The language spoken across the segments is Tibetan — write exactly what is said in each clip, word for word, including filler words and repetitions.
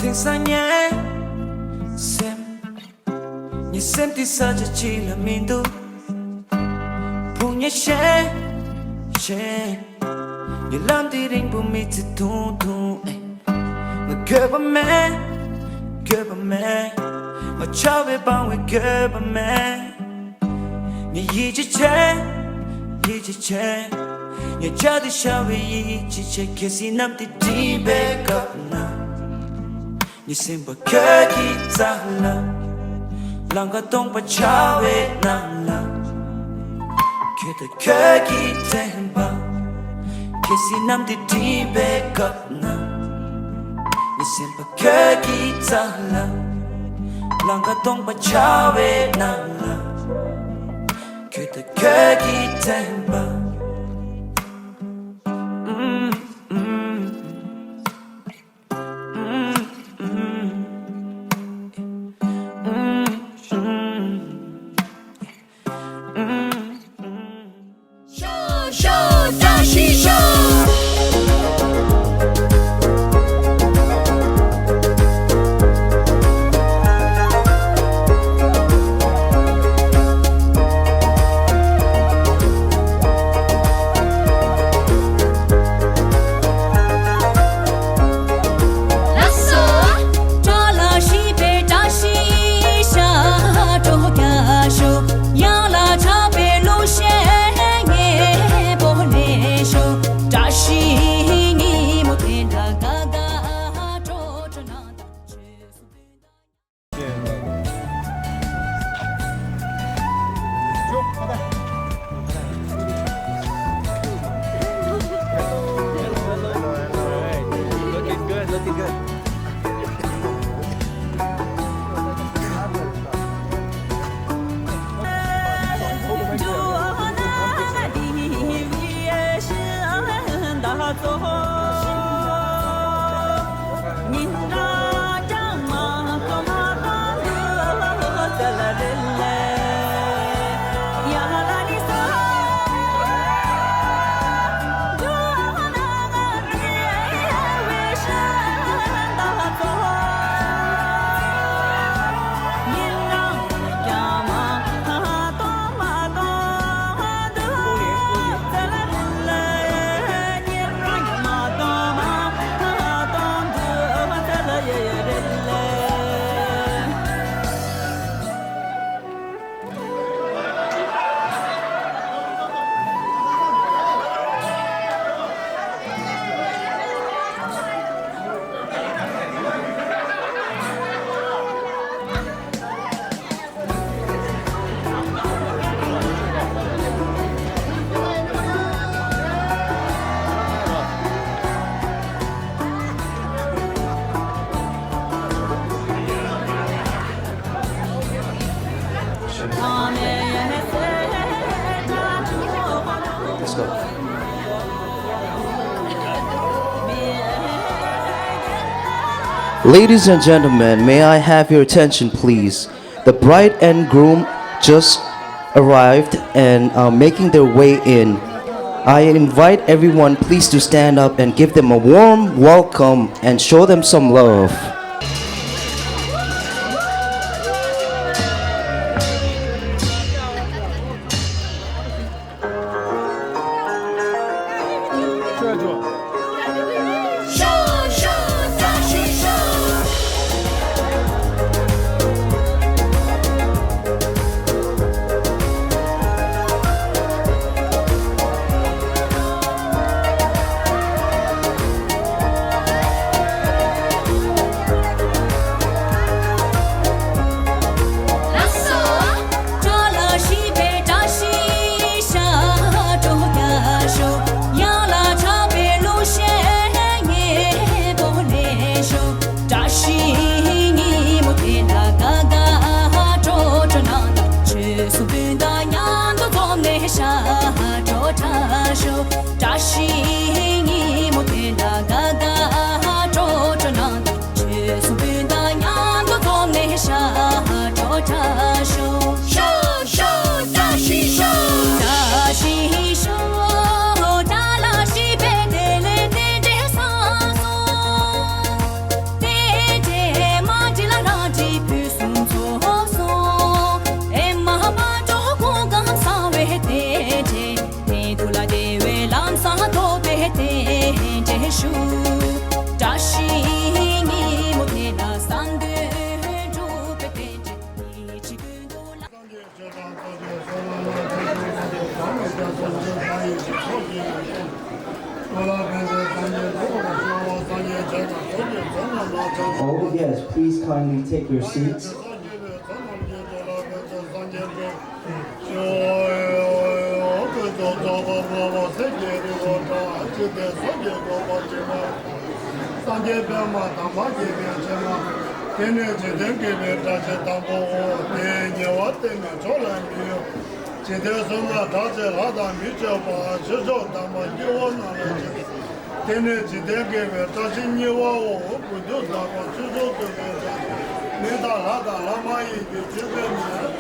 དེང་སང་ངའི་སེམས། ངའི་སེམས་འདི་ས་ཆ་གཅིག་ལ་མི་འདུག་ཕུང་ཉེན་གཞན་གཞན། ངའི་ལམ་འདི་རིང་པོ་མི་ཚེ་ཐུང་ཐུང་ཨེ། ང་འགྱོད་པ་མེད། འགྱོད་པ་མེད། ང་ཆགས་པའི་སྤང་བའི་འགྱོད་པ་མེད། ངས་ཡིད་ཆེས་བྱེད། ཡིད་ཆེས་བྱེད། ངས་བྱ་དེ་ཤར་བའི་ཡིད་ཆེས་བྱེད། གལ་སྲིད་གནམ་དེ་སྒྲིབ་པའི་སྐབས་ན། ངའི་སེམས་པ་ཁྱོད་ཀྱི་རྩ་ལ། ལམ་ཁ་སྟོང་པ་ཆགས་པའི་ནང་ལ། ཁྱོད་དང་ཁྱོད་ཀྱི་དྲན་པ། གལ་སྲིད་གནམ་དེ་སྒྲིབ་པའི་སྐབས་ན། ངའི་སེམས་པ་ཁྱོད་ཀྱི་རྩ་ལ། ལམ་ཁ་སྟོང་པ་ཆགས་པའི་ནང་ལ། ཁྱོད་དང་ཁྱོད་ཀྱི་དྲན་པ། Let's go. Ladies and gentlemen, may I have your attention, please? The bride and groom just arrived and are making their way in. I invite everyone, please, to stand up and give them a warm welcome and show them some love. བཀྲ་ཤིས་ཉིན་མོ་དེ་ན་དགའ་དགའ་སྤྲོ་སྤྲོ་གནང་དང་། ཆོས་སྲུང་སྤུན་ཟླ་མཉམ་དུ་འཛོམས་ནས་ཤ་ Oh, yes, please kindly take your seats. དེ་ནས་འཇིག་རྟེན་དགེ་བའི་བཀྲ་ཤིས་གཉིས་པའོ། དེ་ནས་འཇིག་རྟེན་དགེ་བའི་བཀྲ་ཤིས་གསུམ་པ། ཨོ་ཧོ། དེ་ནས་འཇིག་རྟེན་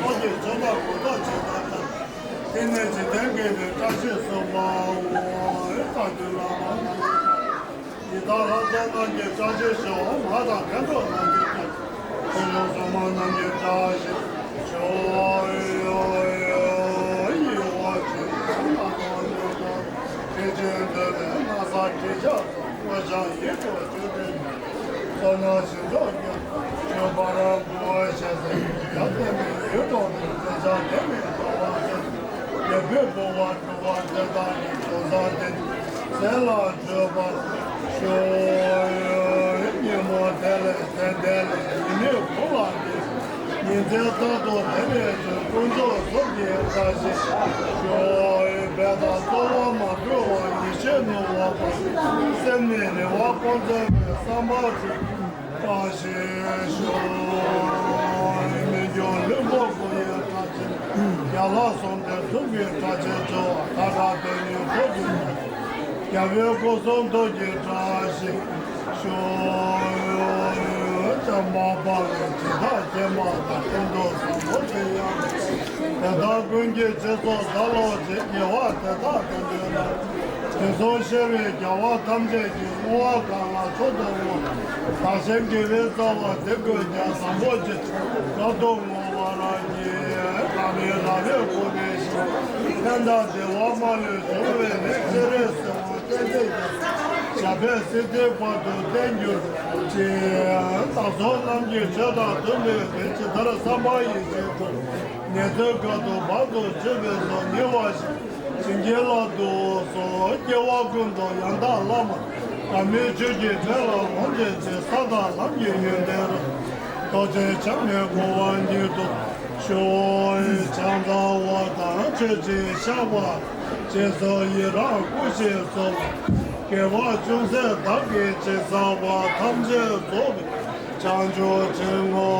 དགེ་བའི་བཀྲ་ཤིས་གསུམ་པ། ཨོ་ཧོ། དེ་ནས་འཇིག་རྟེན་དགེ་བའི་བཀྲ་ཤིས་གསུམ་པ། ཨོ་ཧོ། ཡི་དྭགས་ལྷ་ཚོགས་རྣམས་ཀྱི་བཀྲ་ཤིས་ཤོག། མ་དང་མཁའ་འགྲོ་རྣམས་ཀྱི་བཀྲ་ཤིས། ཕུན་ཚོགས་སྲུང་མ་རྣམས་ཀྱི་བཀྲ་ཤིས་ཤོག། ཡེ་ཤེས་ཆེན་པོའི་ན་བཟའ་གྲི་ཆབ་དང་། དངོས་བྱང་ཡིད་དུ་འོང་བའི་བསོད་ནམས་ཞིང་མཆོག་གི་ཆོས་འབར་བ་འབུལ་བར་ཞལ་གཟིགས། ཡར་ལྡན་པའི་ཡུལ་དུ་ནི་མཛད་བྱ་དེ་ནི་འགྲོ་བ་ཀུན། དགེ་བའི་འབུལ་བ་སྒྲུབ་པ་དེ་དག་གི་གྲོགས་བཟང་དེ་ཉིད་ཟས་ལ་འགྲོད་པར་ཤོག། ཉིན་མོ་དེ་ལས་ཚེ་འདས་ལས་ཉི་མའི་གུང་ལ་འདས། ཉིན་མཚན་རྟག་ཏུ་དེ་ནས་བྱོན། དཀོན་མཆོག་གསུམ་གྱི་བཀྲ་ཤིས་ཤོག། བས་དང་གཙོ་བོ་མ་གྲོལ་བ། ཡེ་ཤེས་ནི་འོད་དཔག་མེད། སེམས་ནི་རེ་བ་ཀུན་སྩོལ་བའི་བསམ་པ་ཆོས། བཀྲ་ཤིས་ཤོག། མི་འགྱུར་ལྷུན་པོ་སྐུ་ཡི་བཀྲ་ཤིས། རྒྱ་ལྷ་ཟུང་འབྲེལ་གཟུགས་ཀྱི་བཀྲ་ཤིས་ཤོག། མཐའ་བྲལ་དོན་གཉིས་ཐུགས་ཀྱི་བཀྲ་ཤིས། རྒྱལ་བའི་སྐུ་གསུང་ཐུགས་ཀྱི་བཀྲ་ཤིས་ཤོག། བྱམས་པ་འབར་བའི་བྱེ་བྲག་སྐྱེས་མ་དང་། ཀུན་ཏུ་བཟང་པོ་དེ་ཡང་དེ་དག་ཀུན་གྱི་རྗེས་སུ་བདག་སློབ་ཅིང་། དགེ་བ་དེ་དག་དེ་འདྲའི་ནང་། དེ་ཚུལ་ཤེས་པའི་རྒྱལ་བ་ཐམས་ཅད་ཀྱིས། བསྔོ་བ་གང་ལ་མཆོག་ཏུ་བསྔོ་བ། བདག་གཞན་དགེ་བའི་རྩ་བ་འདི་ཀུན་ཀྱང་། བཟང་པོ་ཇི་ལྟར་བསྔོ་བར་བགྱི། བདག་ནི་ལྷ་མིའི་གོ་འཕང་ཞིང་། ཕན་དང་བདེ་བ་མ་ལུས་འབྱུང་བའི་གནས། སྤྱན་རས་གཟིགས་དབང་བསྟན་འཛིན་རྒྱལ། ཞབས་པད་སྲིད་མཐའི་བར་དུ་བརྟན་གྱུར་ཅིག། བདག་སོགས་རྣམས་ཀྱི་ཆོས་དང་མཐུན་པའི་ཕན། ཇི་ལྟར་བསམ་པ་ཡིད་བཞིན་དུ། ནད་གདོན་དཀའ་ཐུབ་བར་དུ་གཅོད་པའི་ཚོགས། ཉེ་བར་ཞི་བྱིན་གྱིས་བརླབ་ཏུ་གསོལ། སྐྱེ་བ་ཀུན་ཏུ་ཡང་དག་བླ་མ། དམ་པའི་ཆོས་ཀྱི་ཕྲིན་ལས་མང་སྤྱད་ཅིང་། ས་དང་ལམ་གྱི་ཡོན་ཏན་རབ། རྡོ་རྗེ་འཆང་ནས་འཁོར་བ་ཉིད་དུ་ཤོག། ཕྱག་འཚལ་བ་དང་མཆོད་ཅིང་བཤགས་པ། རྗེས་སུ་ཡི་རང་བསྐུལ་ཞིང་གསོལ། དགེ་བ་ཅུང་ཟད་བདག་གིས་ཅི་བསགས་པ། ཐམས་ཅད་རྫོགས་པའི་བྱང་ཆུབ་ཕྱིར་བསྔོ།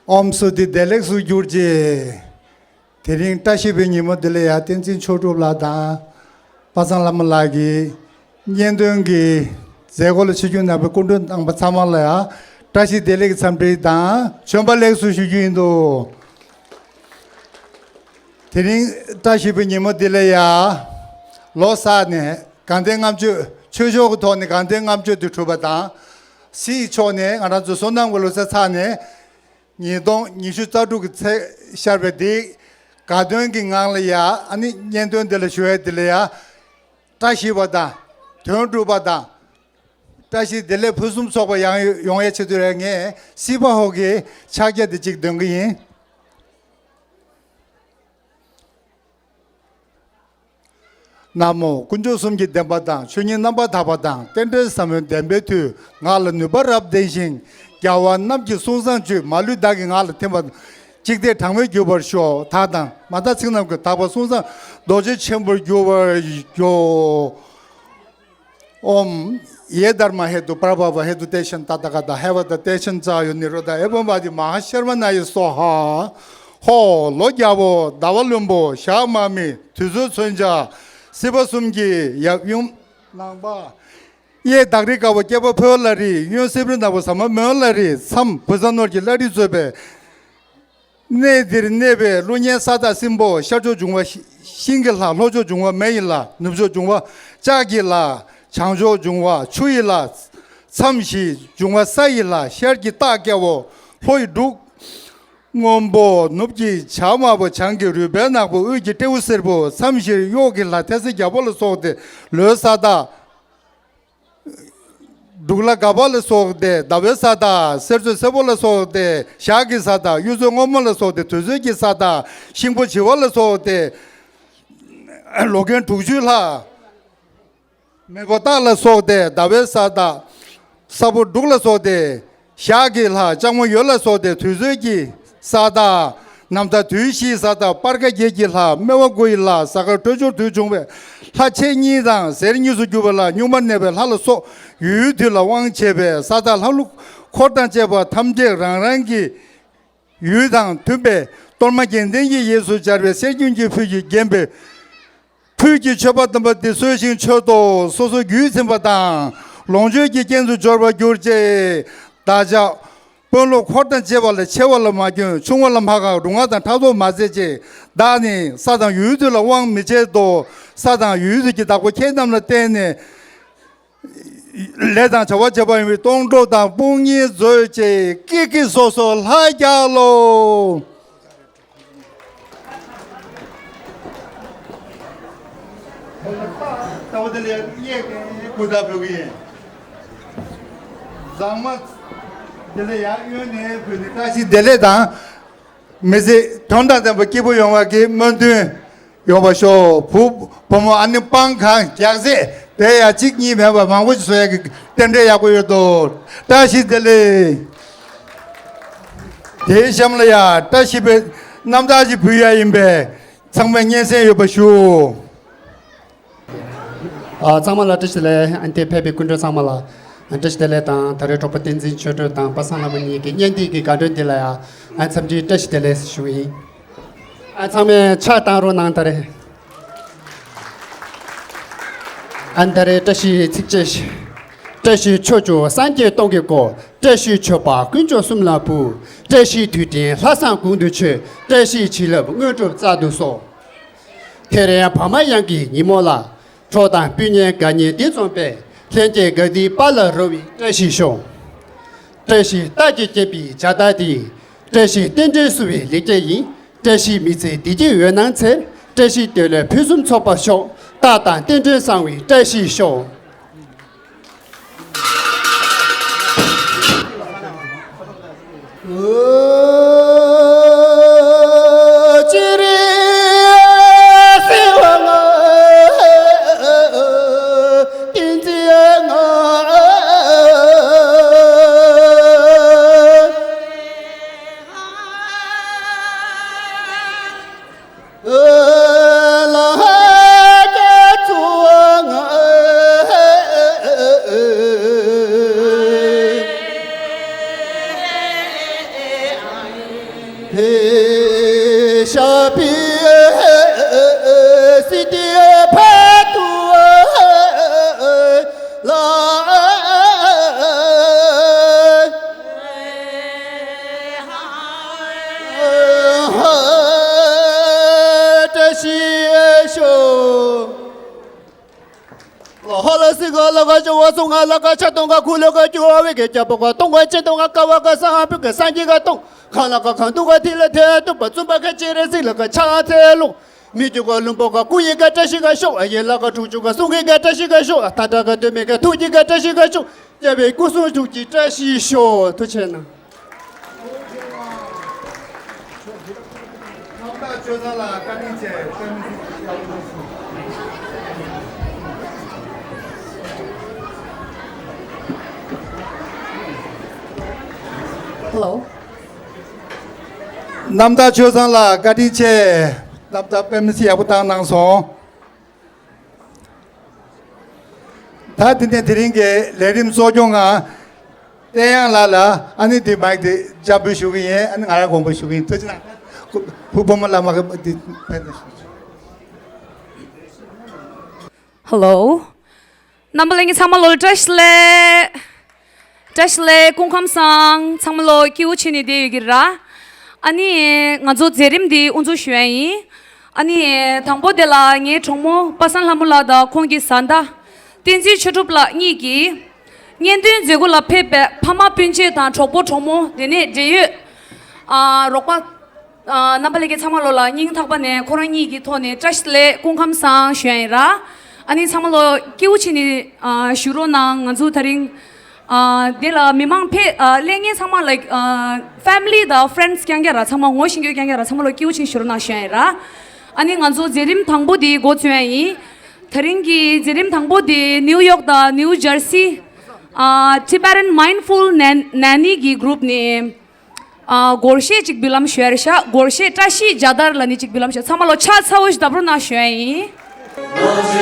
ཨོཾ་སྭ་ཏི་བདེ་ལེགས་སུ་གྱུར་ཅིག། དེ་རིང་བཀྲ་ཤིས་པའི་ཉིན་མོ་འདི་ལ་ཡང་བསྟན་འཛིན་ཆོས་གྲུབ་ལགས་དང་པ་སངས་བླ་མ་ལགས་ཀྱིས་སྙན་སྒྲོན་གྱི་མཛད་སྒོ་ལ་ཆིབས་བསྒྱུར་གནང་བའི་སྐུ་མགྲོན་རྣམ་པ་ཚང་མ་ལ་ཡང་བཀྲ་ཤིས་བདེ་ལེགས་འཚམས་འདྲི་དང་བྱོན་པ་ལེགས་སུ་ཞུ་རྒྱུ་ཡིན་འདུག། དེ་རིང་བཀྲ་ཤིས་པའི་ཉིན་མོ་འདི་ལ་ཡང་ལོ་གསར་ནས་དགའ་ལྡན་ལྔ་མཆོད། ཆོས་ཕྱོགས་ཀྱི་ཐོག་ནས་དགའ་ལྡན་ལྔ་མཆོད་དུ་གྲུབ་པ་དང་། སྲིད་ཕྱོགས་ནས་ང་རང་ཚོ་བསོད་ནམས་ཀྱི་ལོ་གསར་ཚར་ནས། ཉིས་སྟོང་ཉི་ཤུ་རྩ་དྲུག་གི་ཚེས་ཤར་བའི་འདི་དགའ་སྟོན་གྱི་ངང་ལ་ཡ། ཨ་ནི་སྙན་སྒྲོན་འདི་ལ་ཞུ་ཡ་འདི་ལ་ཡ། བཀྲ་ཤིས་པ་དང་། དོན་འགྲུབ་པ་དང་། བཀྲ་ཤིས་བདེ་ལེགས་ཕུན་སུམ་ཚོགས་པ་ཡང་ཡོང་ཡ་ཆེད་དུ་རེད། ངས་སྲིད་པ་ཧོ་གི་ཕྱག་རྒྱ་འདི་གཅིག་འདོན་གི་ཡིན། ན་མོ། དཀོན་མཆོག་གསུམ་གྱི་བདེན་པ་དང་། ཆོས་ཉིད་རྣམ་པར་དག་པ་དང་། རྟེན་འབྲེལ་ཟབ་མོའི་བདེན་པའི་མཐུས། ང་ལ་ནུས་པ་རབ་ལྡན་ཞིང་། རྒྱལ་བ་རྣམས་ཀྱི་གསུང་བཟང་བཅུད། མ་ལུས་བདག་གིས་ངག་ལ་ཐིམ་པ། ཅིག་སྟེ་དྲང་བར་གྱུར་པར་ཤོག་དག་དང་མ་དག་ཚིག་རྣམས་ཀྱིས། དག་པ་གསུང་བཟང་རྡོ་རྗེ་ཆེན་པོར་འགྱུར་བར་ཤོག་ཨོཾ། ཡེ་དྷརྨཱ་ཧེ་ཏུ་པྲ་བྷ་བ་ཧེ་ཏུ་ཏེ་ཤཱན་ཏ་ཏ་ག་ཏ་ཧེ་བ་ཏ་ཏེ་ཤཱན་ཙཱ་ཡོ་ནི་རོ་དྷ་ཨེ་བ་མ་ཏི་མ་ཧཱ་ཤར་མ་ན་ཡེ་སྭཱ་ཧཱ། ཧོ། ལོ་བརྒྱ་པོ། ཟླ་བ་ལྷུན་པོ། ཞག་དམར་མེ། དུས་ཚོད་མཚོན་ཆ། སྲིད་པ་གསུམ་གྱི་ཡབ་ཡུམ་ནང་པ། གཡས་བྲག་རི་དཀར་པོ་སྐྱེས་པ་ཕོ་བླ་རི། གཡོན་སྲིབ་རི་ནག་པོ་ཟ་མ་མོན་བླ་རི། མཚམས་བུ་ཚ་ནོར་གྱི་བླ་རི་གཙོས་པའི། གནས་འདིར་གནས་པའི་ཀླུ་གཉན་ས་བདག་སྲིན་པོ། ཤར་ཕྱོགས་འབྱུང་བ་ཤི་ཤིང་གི་ལྷ། ལྷོ་ཕྱོགས་འབྱུང་བ་མེ་ཡི་ལྷ། ནུབ་ཕྱོགས་འབྱུང་བ་ལྕགས་ཀྱི་ལྷ། བྱང་ཕྱོགས་འབྱུང་བ་ཆུ་ཡི་ལྷ། མཚམས་བཞི་འབྱུང་བ་ས་ཡི་ལྷ། ཤར་གྱི་སྟག་སྐྱ་བོ། ལྷོ་ཡི་འབྲུག་སྔོན་པོ། ནུབ་ཀྱི་བྱ་དམར་པོ། བྱང་གི་རུས་སྦལ་ནག་པོ། དབུས་ཀྱི་སྤྲེའུ་སེར་པོ། མཚམས་བཞིར་གཡོག་གི་ལྷ། ཐེ་སེ་རྒྱལ་པོ་ལ་སོགས་ཏེ། ལོའི་ས་བདག་འབྲུག་ལྷ་དགའ་བ་ལ་སོགས་ཏེ། ཟླ་བའི་ས་བདག་གསེར་མཚོ་སེར་པོ་ལ་སོགས་ཏེ། ཞག་གི་ས་བདག་གཡུ་མཚོ་སྔོན་མོ་ལ་སོགས་ཏེ། དུས་ཚོད་ཀྱི་ས་བདག་ཤིང་ཕོ་བྱི་བ་ལ་སོགས་ཏེ། ལོ་རྒན་དྲུག་ཅུའི་ལྷ། མེ་ཕོ་སྟག་ལ་སོགས་ཏེ། ཟླ་བའི་ས་བདག་ས་ཕོ་འབྲུག་ལ་སོགས་ཏེ། ཞག་གི་ལྷ་ལྕགས་མོ་ཡོས་ལ་སོགས་ཏེ། དུས་ཚོད་ཀྱི་ས་བདག་ནམ་ཟླ་དུས་བཞིའི་ས་བདག་སྤར་ཁ་བརྒྱད་ཀྱི་ལྷ། སྨེ་བ་དགུ་ཡི་ལྷ། གཟའ་སྐར་འཕྲོད་སྦྱོར་དུས་བྱུང་བའི་ལྷ་ཕྱེད་གཉིས་དང་ཟེར་གཉིས་སུ་གྱུར་པ་ལ། གཉུག་མར་གནས་པའི་ལྷ་ལ་སོགས་ཡུལ་དུས་ལ་དབང་བྱེད་པའི་ས་བདག་ལྷ་ཀླུ་འཁོར་དང་བཅས་པ་ཐམས་ཅད་རང་རང་གི་ཡུལ་དང་མཐུན་པའི་གཏོར་མ་རྒྱན་ལྡན་གྱི་གཡས་སུ་སྦྱར་བའི་གསེར་སྐྱེམས་ཀྱི་ཕུད་ཀྱིས་བརྒྱན་པའི་ཕུད་ཀྱི་མཆོད་པ་དམ་པ་འདི་གསོལ་ཞིང་མཆོད་དོ། སོ་སོ་རྒྱུད་ཚིམ་པ་དང་ལོངས་སྤྱོད་ཀྱི་རྐྱེན་དུ་འབྱོར་པར་གྱུར་ཅིག་བདག་ཅག་དཔོན་སློབ་འཁོར་དང་བཅས་པ་ལ། ཆེ་བ་ལ་མ་སྐྱོན། ཆུང་བ་ལ་མ་དགའ། རུང་བ་དང་ཕྲག་དོག་མ་མཛད་ཅིག་བདག་ནི་ས་དང་ཡུལ་དུ་ལ་དབང་མི་བྱེད་དོ། ས་དང་ཡུལ་དུ་གྱི་བདག་པོ་ཁྱེད་རྣམས་ལ་བརྟེན་ནས། ལས་དང་བྱ་བ་བྱེད་པ་ཡིན་པའི་སྡོང་གྲོགས་དང་དཔུང་གཉེན་མཛོད་ཅིག་ཀི་ཀི་སོ་སོ་ལྷ་རྒྱལ་ལོ། ལྟ་བུ་དེ་ལས་གཡས་ཀྱི་གུར་དག་ཕུལ་གྱི་ཡིན། བཟང་མ་དེ་ལས་ཡར་གཡོན་ནས་ཕུལ་ནས། བཀྲ་ཤིས་བདེ་ལེགས་དང་། མི་ཚེ་དོན་དང་ལྡན་པ་སྐྱིད་པོ་ཡོང་བ་གི་སྨོན་འདུན་ཡོང་བ་ཤོག་བུ་བུ་མོ་ཨ་ནེ་སྤང་གང་རྒྱག་ཚད་དེ་ཡང་གཅིག་གཉིས་མེད་པར་མང་པོ་ཞིག་བཟོ་ཡག་གི་རྟེན་འབྲེལ་ཡག་པོ་ཡོད་དོ། བཀྲ་ཤིས་བདེ་ལེགས། དེའི་གཤམ་ལ་ཡང་བཀྲ་ཤིས་པའི་རྣམ་ཐར་ཞིག་ཕུལ་ཡ་ཡིན་པས་ཚང་མས་སྙན་སེང་ཡོད་པ་ཞུ། ཨ། ཚང་མ་ལ་བཀྲ་ཤིས་བདེ་ལེགས། ཨ་ནི་དེ་ཕེབས་པའི་སྐུ་མགྲོན་ཚང་མ་ལ་བཀྲ་ཤིས་བདེ་ལེགས་དང་། ད་རེས་གྲོགས་པོ་བསྟན་འཛིན་ཆོས་སྒྲོན་དང་པ་སངས་ལྷ་མོ་གཉིས་ཀྱི་གཉེན་སྒྲིག་གི་དགའ་སྟོན་འདི་ལ་ཡང་ཨ་འཚམས་འདྲིའི་བཀྲ་ཤིས་བདེ་ལེགས་ཞུ་ཡིན། ཨ། ཚང་མས་ཕྱག་བཏང་རོགས་གནང་། ད་རེས་ཨ་ནི་ད་རེས་བཀྲ་ཤིས་ཚིགས་བཅད་ཤིག་བཀྲ་ཤིས་ཕྱོགས་བཅུ་སངས་རྒྱས་སྟོང་གིས་བསྐོར། བཀྲ་ཤིས་མཆོད་པ་དཀོན་མཆོག་གསུམ་ལ་ཕུལ། བཀྲ་ཤིས་དུས་དྲན་ལྷ་བསང་དགུང་དུ་མཆོད། བཀྲ་ཤིས་བྱིན་རླབས་དངོས་གྲུབ་སྩལ་དུ་གསོལ། དེ་རིང་བག་མ་ཡང་གི་ཉིན་མོ་ལ། གྲོགས་དང་སྤུན་ཉེ་དགའ་ཉེ་འདི་འཛོམས་པས། ལྷན་སྐྱེས་དགའ་སྡིག་པ་ལ་རོལ་བའི་བཀྲ་ཤིས་ཤོག་བཀྲ་ཤིས་རྟགས་ཀྱིས་བརྒྱན་པའི་བྱ་དག་འདི། བཀྲ་ཤིས་རྟེན་འབྲེལ་བསུ་བའི་ལེགས་སྐྱེས་ཡིན། བཀྲ་ཤིས་མི་ཚེ་བདེ་སྐྱིད་འོད་སྣང་འཚེར། བཀྲ་ཤིས་བདེ་ལེགས་ཕུན་སུམ་ཚོགས་པར་ཤོག་རྟགས་དང་རྟེན་འབྲེལ་བཟང་བའི་བཀྲ་ཤིས་ཤོག་བཀྲ་ཤིས་ཤོག་ཧ་ལ་སི་ག་ལ་ག་ཅོ་བ་སོ་ང་ལ་ག་ཆ་ཏོང་ག་ཁུ་ལ་ག་ཅོ་བ་བི་ག་ཅ་པོ་ག་ཏོང་ག་ཅི་ཏོང་ག་ཀ་བ་ག་ས་ཧ་པི་ག་སང་གི་ག་ཏོང་ག་ལ་ག་ག་འདུ་ག་ཐི་ལ་ཐེ་ཏུ་པ་ཙུམ་པ་ག་ཅི་རེ་སི་ལ་ག་ཆ་ཐེ་ལུང་། མི་རྒྱུ་ག་ལུང་པོ་ག་ཀུ་ཡི་ག་བཀྲ་ཤིས་ག་ཤོག་ཨ་ཡེ་ལ་ག་དྲུག་ཅུ་ག་སུང་གི་ག་བཀྲ་ཤིས་ག་ཤོག་ཨ་ཐ་ཏྲ་ག་དུ་མི་ག་ཐུགས་ཀྱི་ག་བཀྲ་ཤིས་ག་ཤོག་རྒྱལ་བའི་སྐུ་གསུང་ཐུགས་ཀྱི་བཀྲ་ཤིས་ཤོག་ཐུགས་ཆེ་གནང་། ཆོས་ཚང་ལགས་བཀའ་དྲིན་ཆེ། Hello. རྣམ་ཐར་ཆོས་ཚང་ལགས་བཀའ་དྲིན་ཆེ། རྣམ་ཐར་དཔེ་མི་སྲིད་ཡག་པོ་བཏང་གནང་སོང་། ད་དེ་ནས་དེ་རིང་གི་ལས་རིམ་གཙོ་སྐྱོང་ང་བསྟན་དབྱངས་ལགས་ལ་ཨ་ནི་དེ་མའིག་དེ་འཇམ་པོ་ཞུ་གི་ཡིན། ཨ་ནི་ང་རང་དགོངས་པ་ཞུ་གི་ཡིན། ཐུགས་རྗེ་གནང་། ཕུ་བོ་མོ་ལ་མ་གི་དེ་ཕན་ཐོགས། Hello. རྣམ་པ་ལྷན་རྒྱས་ཚང་མ་ལོ་བཀྲ་ཤིས་བདེ་ལེགས། བཀྲ་ཤིས་བདེ་ལེགས། སྐུ་ཁམས་བཟང་། ཚང་མ་ལོ་སྐྱིད་པོ་བྱས་ནས་བསྡད་ཡོད་ཀྱི་ར། ཨ་ནི་ང་ཚོ་མཛད་རིམ་འདི་དབུ་འཛུགས་ཞུ་ཡ་ཡིན། ཨ་ནི་དང་པོ་དེ་ལ་ངའི་གྲོགས་མོ་པ་སངས་ལྷ་མོ་ལགས་དང་ཁོང་གི་བཟའ་ཟླ་བསྟན་འཛིན་ཆོས་གྲུབ་ལགས་གཉིས་ཀྱིས་སྙན་སྒྲོན་མཛད་སྒོ་ལ་ཕེབས་པའི་ཕ་མ་སྤུན་མཆེད་དང་གྲོགས་པོ་གྲོགས་མོ། དེ་ནས་འབྲེལ་ཡོད་ཨ་རོགས་པ། ཨ་རྣམ་པ་ལྷན་རྒྱས་ཚང་མ་ལོ་ལ་སྙིང་ཐག་པ་ནས་ཁོ་རང་གཉིས་ཀྱི་ཐོག་ནས་བཀྲ་ཤིས་བདེ་ལེགས། སྐུ་ཁམས་བཟང་ཞུ་ཡ་ཡིན་ར། ཨ་ནི་ཚང་མ་ལོ་སྐྱིད་པོ་བྱས་ནས་ཨ་བཞུགས་རོགས་གནང་། ང་ཚོ་དེ་རིང་ཨ་འདི་ལ་མི་མང་ཕེབས། ཨ་ལྷན་རྒྱས་ཚང་མ་ལ་ཨ་ཕེ་མི་ལི་དང་ཕེ་རེན་ཌི་རྐྱང་རྐྱང་ར། ཚང་མ་ངོ་ཤེས་མཁན་རྐྱང་རྐྱང་ར། ཚང་མ་ལོ་སྐྱིད་པོ་བྱས་ནས་བཞུགས་རོགས་གནང་ཞུ་ཡ་ཡིན་ར། ཨ་ནི་ང་ཚོ་མཛད་རིམ་དང་པོ་འདི་འགོ་འཛུགས་ཡ་ཡིན། དེ་རིང་གི་མཛད་རིམ་དང་པོ་འདི་ནིའུ་ཡོག་དང་ནིའུ་ཇར་སི་ཨ་Tibetan Mindful Nan- Nanny གི་གུ་རུབ་ནས། ཨ་སྒོར་གཞས་ཅིག་འབུལ་ལམ་ཞུ་ཡ་རེད་ཤག་སྒོར་གཞས་བཀྲ་ཤིས་རྒྱལ་དར་ལབ་ནས་ཅིག་འབུལ་ལམ་ཞུ། ཚང་མ་ལོ་ཕྱག་འཚལ་བོ་ཞིག་བརྡབ་རོགས་གནང་ཞུ་ཡ་ཡིན།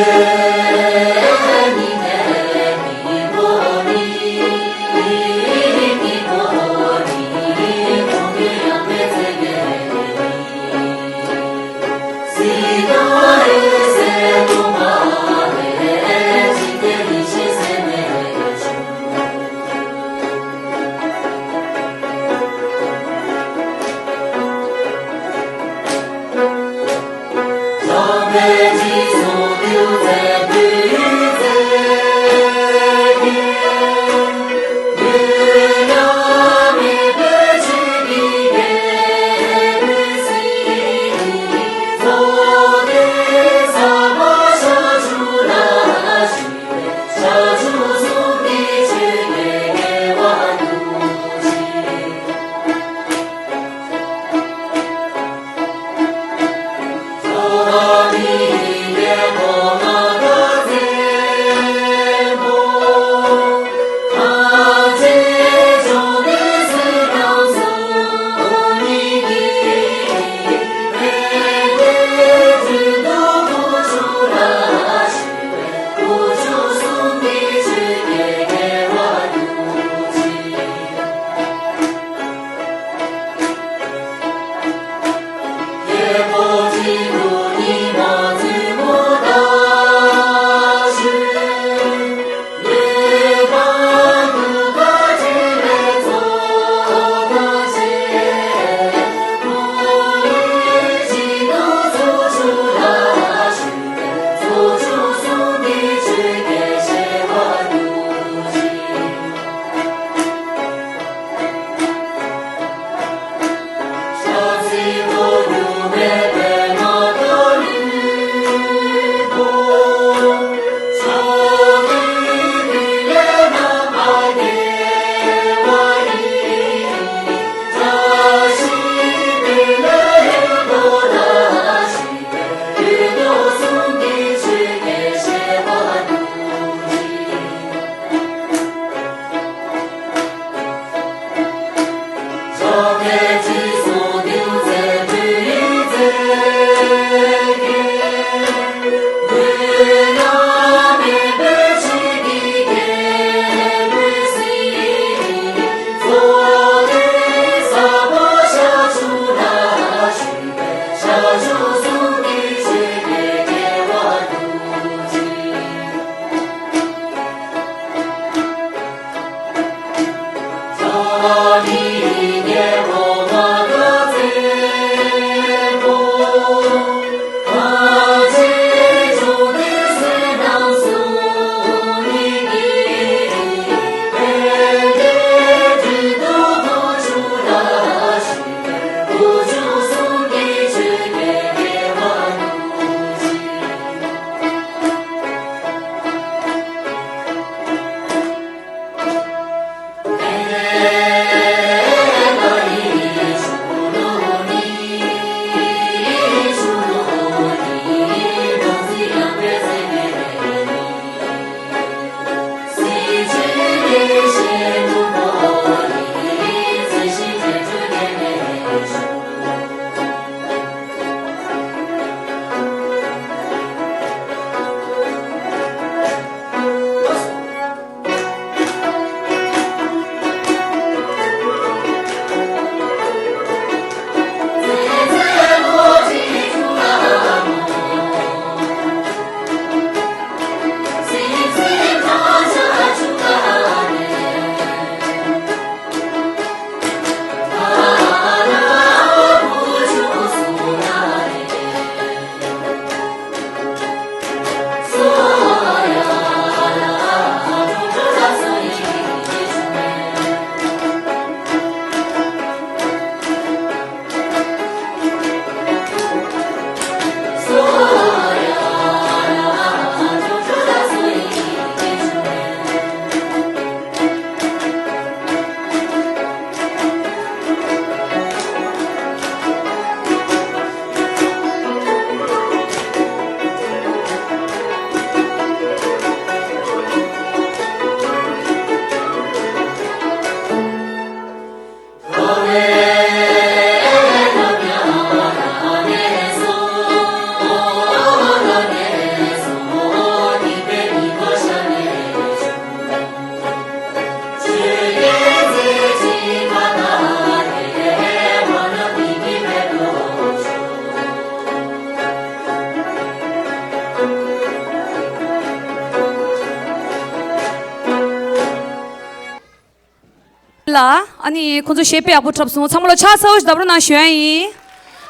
ལ། ཨ་ནི་ཁོང་ཚོ་གཞས་དཔེ་ཡག་པོ་འཁྲབ་སོང་། ཚང་མ་ལ་ཕྱག་འཚལ་ལོ་ཞེས་བརྡབ་རོགས་གནང་ཞུ་ཡ་ཡིན།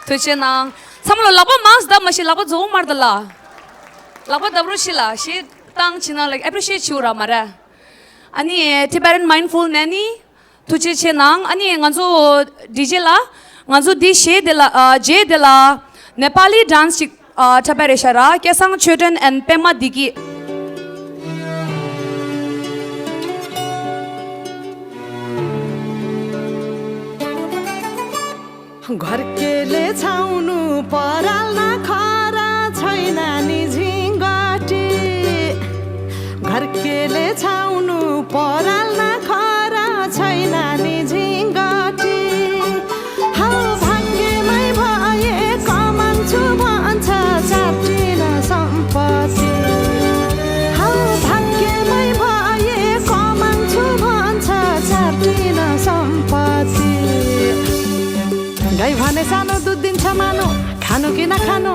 ཐུགས་རྗེ་གནང་། ཚང་མ་ལ་ལག་པ་མང་ཙམ་བརྡབ་མ་ཤེས། ལག་པ་རྫོགས་མར་ད་ལ། ལག་པ་བརྡབ་རོགས་ཤིག་ལ། གཞས་བཏང་ཕྱིན་ན་ལའིག་ཨེ་པི་རི་ཤི་ཨེཊ་བྱེད་འོ་ར་མ་རེད། ཨ་ནི་Tibetan Mindful Nanny། ཐུགས་རྗེ་ཆེ་གནང་། ཨ་ནི་ང་ཚོ་ཌི་ཇེ་ལ། ང་ཚོ་འདི་གཞས་དེ་ལ་ཨ་རྗེས་དེ་ལ་ནེ་པ་ལི་ཌན་སི་ཅིག་ཨ་འཁྲབ་པ་རེད་ཤག་ར། སྐལ་བཟང་ཆོས་སྒྲོན་and པད་མ་བདེ་སྐྱིད། घरकेले छाउनु पराल्न खरा छैन नि झिङ्गटी। घरकेले छाउनु पराल्न खरा छैन नि झिङ्गटी। हौ भाग्यमै भए कमान्छु भन्छ चाटिन सम्पत्ति। हौ भाग्यमै भए कमान्छु भन्छ चाटिन सम्पत्ति। गाई भने सानो दुध दिन्छ मानो, खानु कि नखानु,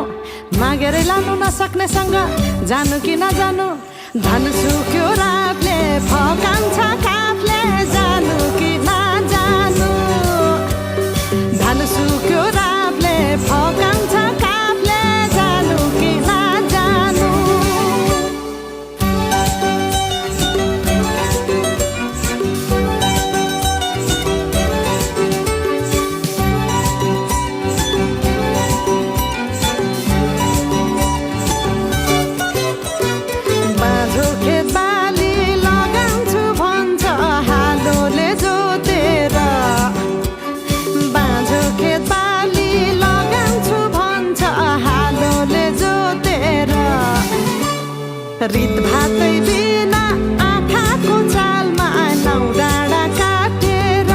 मागेरै लानु नसक्नेसँग जानु कि नजानु। धन सुक्यो रातले फकाउँछ काफले जानु कि नजानु। धन सुक्यो रातले फकाउँछ काफले जानु कि नजानु। बाँझो खेत बाली लगाउँछु भन्छ हालोले जोतेर। बाँझो खेत बाली लगाउँछु भन्छ हालोले जोतेर। रित भातै बिना आँखाको चालमा नौ डाँडा काटेर।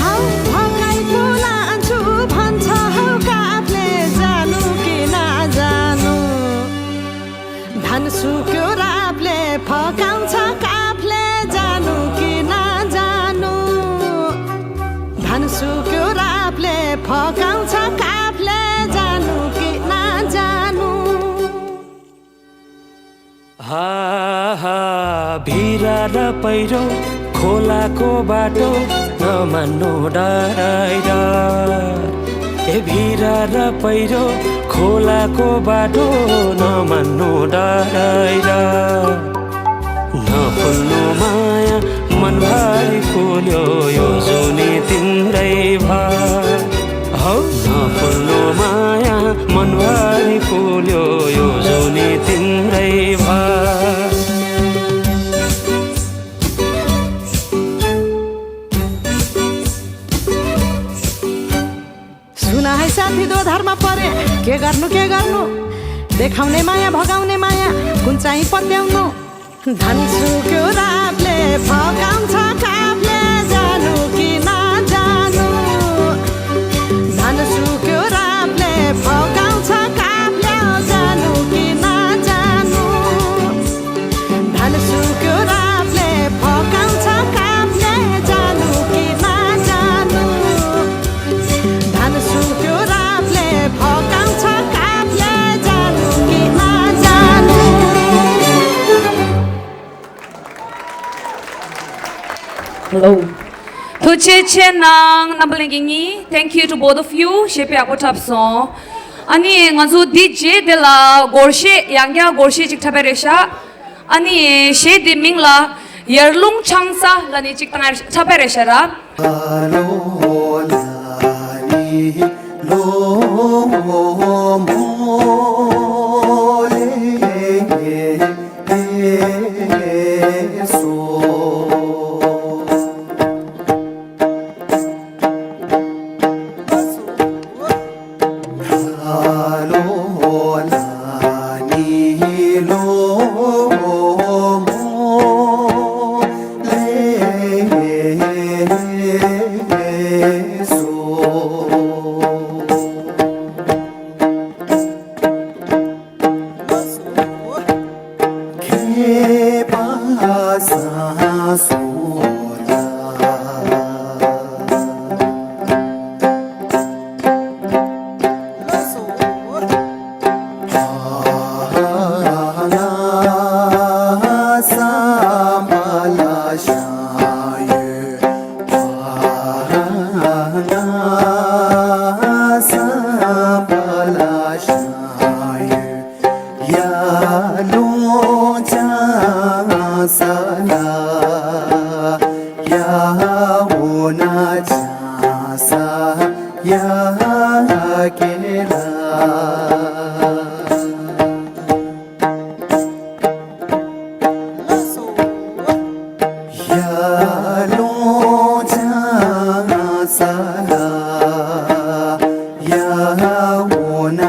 हौ भकाइ बोलान्छु भन्छ हौ काफले जानु कि नजानु। धन सुक्यो रातले फकाउँछ काफले जानु कि नजानु। धन सुक्यो रातले फकाउँछ काफले जानु कि नजानु। हा हा, भिर र पहिरो खोलाको बाटो नमान्नु डराइर। ए भिर र पहिरो खोलाको बाटो नमान्नु डराइर। नफुल्नु माया मनभरि फुल्यो यो जुनी तिम्रै भा। हौ नफुल्नु माया मनभरि फुल्यो यो जुनी तिम्रै भा। सुन है साथी, दोधारमा परे, के गर्नु, के गर्नु? देखाउने माया, भगाउने माया, कुन चाहिँ पत्याउनु? धन सुक्यो रातले फकाउँछ काफले जानु कि नजानु। धन सुक्यो रातले फकाउँछ काफले जानु कि नजानु। धन सुक्यो रातले फकाउँछ काफले जानु कि नजानु। धन सुक्यो रातले फकाउँछ काफले जानु कि नजानु। Hello. ཐུགས་རྗེ་ཆེ་གནང་རྣམ་པ་ལྷན་རྒྱས་གཉིས། Thank you to both of you. གཞས་དཔེ་ཡག་པོ་འཁྲབ་སོང་། ཨ་ནི་ང་ཚོ་འདི་རྗེས་དེ་ལ་སྒོར་གཞས་ཡང་བསྐྱར་སྒོར་གཞས་ཅིག་འཁྲབ་པ་རེད་ཤག་ཨ་ནི་གཞས་དེ་མིང་ལ་ཡར་ཀླུང་ཆང་ས་ལབ་ནས་ཅིག་བཏང་འཁྲབ་པ་རེད་ཤག་ར།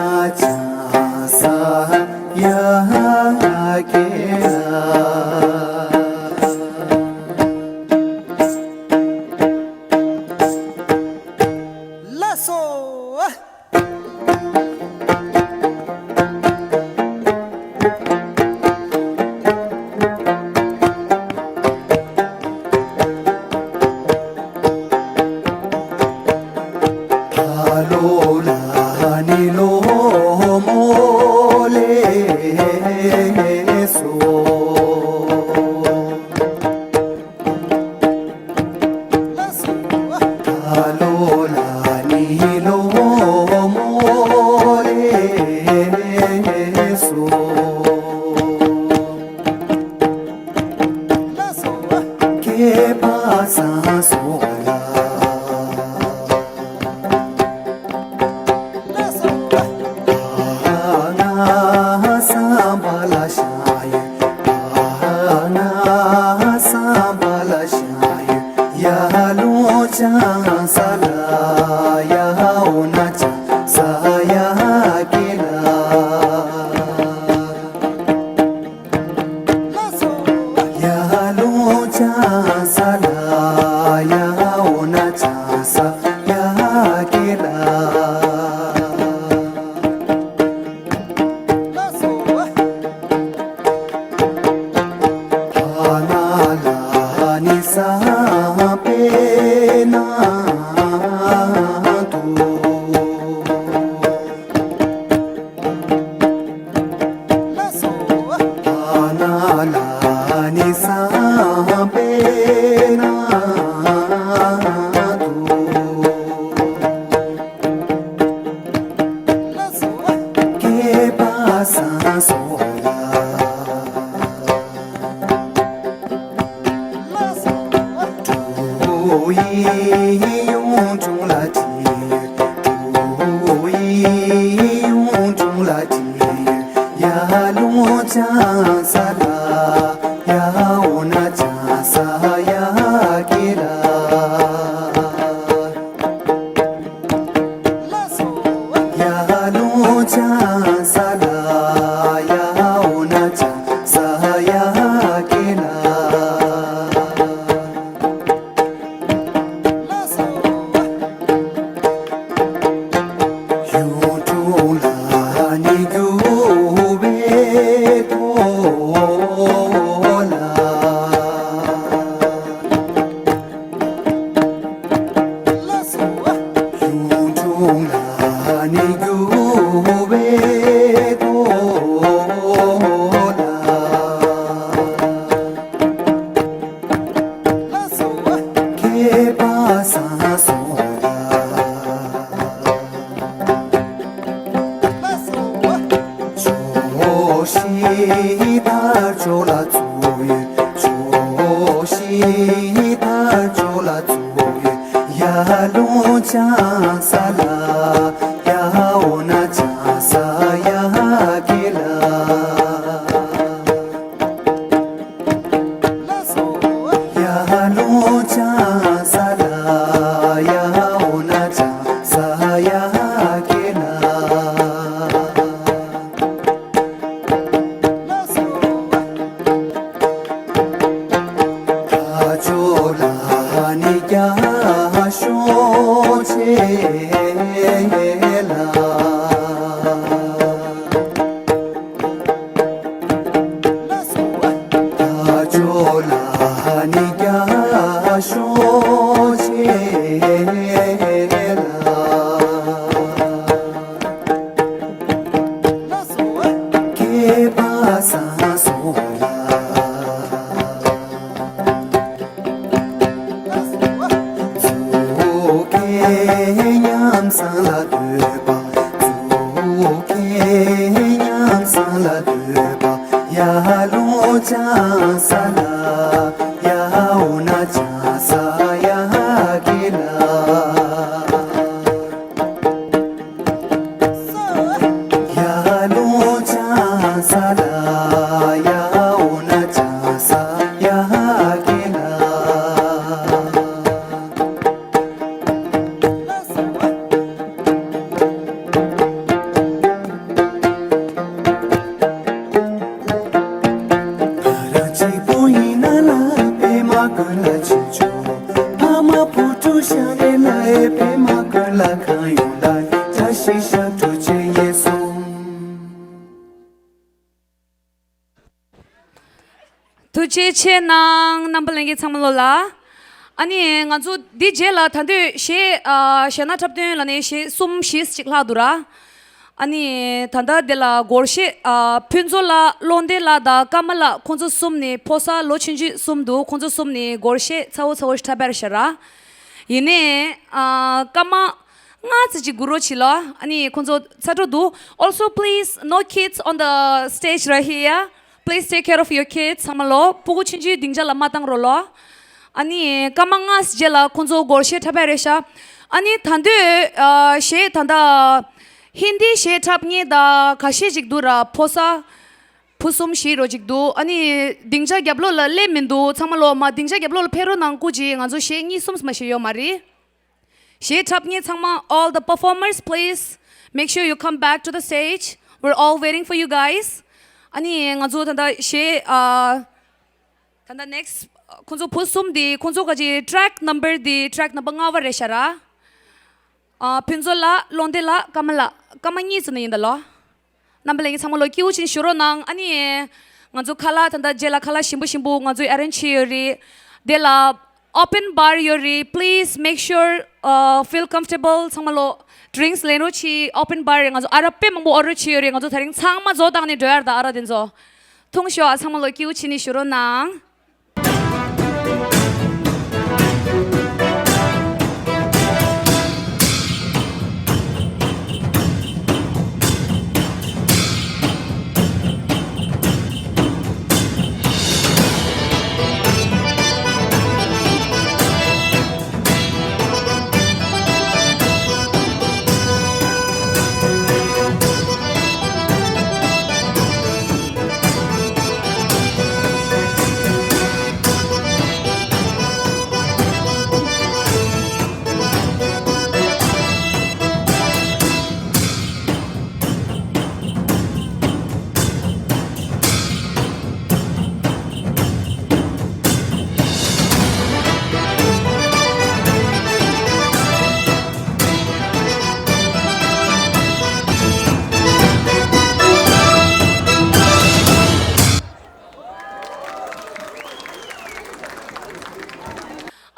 ལགས་སོ། ཐུགས་རྗེ་ཆེ་གནང་། རྣམ་པ་ལྷན་རྒྱས་ཚང་མ་ལོ་ལ། ཨ་ནི་ང་ཚོ་འདི་རྗེས་ལ་ད་འདོད་གཞས་ཨ་གཞས་སྣ་འཁྲབ་སྟོན་ལ་ནི་གཞས་གསུམ་བཞི་ཅིག་ལྷག་འདུག་ར། ཨ་ནི་ད་ལྟ་འདི་ལ་སྒོར་གཞས་ཨ་ཕུན་ཚོགས་ལགས། བློ་བདེ་ལགས་དང་ཀརྨ་ལགས། ཁོང་ཚོ་གསུམ་ནི་ཕོ་གསར་ལོ་ཆུང་ཆུང་གསུམ་འདུག་ཁོང་ཚོ་གསུམ་ནི་སྒོར་གཞས་ཚ་བོ་ཚ་བོ་ཞིག་འཁྲབ་པར་ཤར་ར། ཡིན་ནའི་ཨ་ཀརྨ་ང་ཚོ་ཅིག་སྒུག་རོགས་བྱེད་ལོ། ཨ་ནི་ཁོང་ཚོ་ཚ་དྲོ་འདུག Also, please, no kids on the stage right here. Please take care of your kids. ཚང་མ་ལོ། སྤུ་གུ་ཆུང་ཆུང་སྡིངས་ཆ་ལ་མ་བཏང་རོགས་ལོ། ཨ་ནི་སྐར་མ་ལྔ་རྗེས་ལ་ཁོང་ཚོ་སྒོར་གཞས་འཁྲབ་ཡ་རེད་ཤག་ཨ་ནི་ད་འདོད་ཨ་གཞས་ད་ལྟ་ཧིན་དི་གཞས་འཁྲབ་མཁན་ད་ཁ་ཤས་ཅིག་འདུག་ར། ཕོ་གསར་བུ་གསུམ་བཞི་རོ་ཅིག་འདུག་ཨ་ནི་སྡིངས་ཆ་རྒྱབ་ལོགས་ལ་སླེབས་མི་འདུག་ཚང་མ་ལོ་མ་སྡིངས་ཆ་རྒྱབ་ལོགས་ལ་ཕེབས་རོགས་གནང་། སྐུ་མཁྱེན། ང་ཚོ་གཞས་གཉིས་གསུམ་མ་ཞིག་ཡོད་མ་རེད། གཞས་འཁྲབ་མཁན་ཚང་མ། All the performers, please make sure you come back to the stage. We're all waiting for you guys. ཨ་ནི་ང་ཚོ་ད་ལྟ་གཞས་ཨ་ད་ལྟ་next ཁོང་ཚོ་བུ་གསུམ་དེ་ཁོང་ཚོ་ག་ཅིག་track number དེ་track number ལྔ་པ་རེད་ཤག་ར། ཨ་ཕུན་ཚོགས་ལགས། བློ་བདེ་ལགས། ཀརྨ་ལགས། སྐར་མ་གཉིས་ཙམ་ནས་ཡིན་ད་ལོ། རྣམ་པ་ལྷན་རྒྱས་ཚང་མ་ལོ་སྐྱིད་པོ་བྱས་ནས་བཞུགས་རོགས་གནང་། ཨ་ནི་ང་ཚོ་ཁ་ལག་ད་ལྟ་རྗེས་ལ་ཁ་ལག་ཞིམ་པོ་ཞིམ་པོ་ང་ཚོས་arrange བྱས་ཡོད་རེད། དེ་ལ་open bar ཡོད་རེད། Please make sure uh feel comfortable. ཚང་མ་ལོ་drinks ལེན་རོགས་གྱིས། open bar རེད། ང་ཚོ་ཨ་རག་དཔེ་མང་པོ་order བྱས་ཡོད་རེད། ང་ཚོ་དེ་རིང་ཚང་མ་རྫོགས་བཏང་ནས་འགྲོ་ཡ་རེད། ད་ཨ་རག་དེ་ཚོ་འཐུང་ཤོག་ཨ་ཚང་མ་ལོ་སྐྱིད་པོ་བྱས་ནས་བཞུགས་རོགས་གནང་།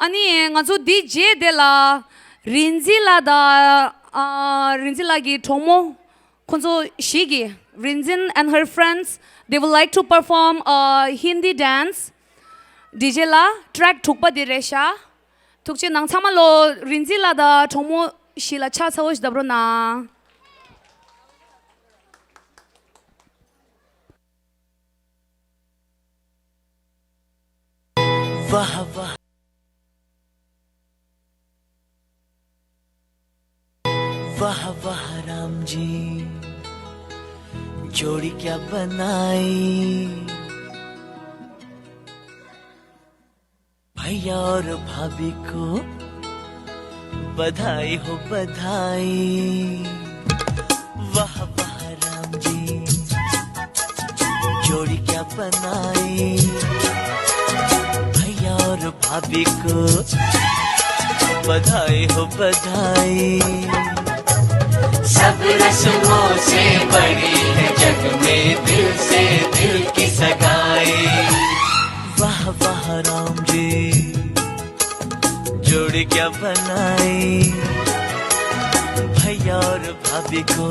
ཨ་ནི་ང་ཚོ་འདི་རྗེས་དེ་ལ་རིག་འཛིན་ལགས་དང་ཨ་རིག་འཛིན་ལགས་ཀྱི་གྲོགས་མོ་ཁོང་ཚོ་ཞིག་གིས། Rinzin and her friends, they would like to perform a Hindi dance. འདི་རྗེས་ལ་track དྲུག་པ་དེ་རེད་ཤག་ཐུགས་རྗེ་གནང་། ཚང་མ་ལོ་རིག་འཛིན་ལགས་དང་གྲོགས་མོ་ཞིག་ལ་ཕྱག་འཚལ་བོ་ཞིག་བརྡབ་རོགས་གནང་། वाह वाह, वाह वाह राम जी, जोड़ी क्या बनाई। भैया और भाभी को बधाई हो बधाई। वाह वाह राम जी, जोड़ी क्या बनाई। भैया और भाभी को बधाई हो बधाई। सब रस्मों से बड़ी है जग में दिल से दिल की सगाई। वाह वाह राम जी, जोड़ी क्या बनाई। भैया और भाभी को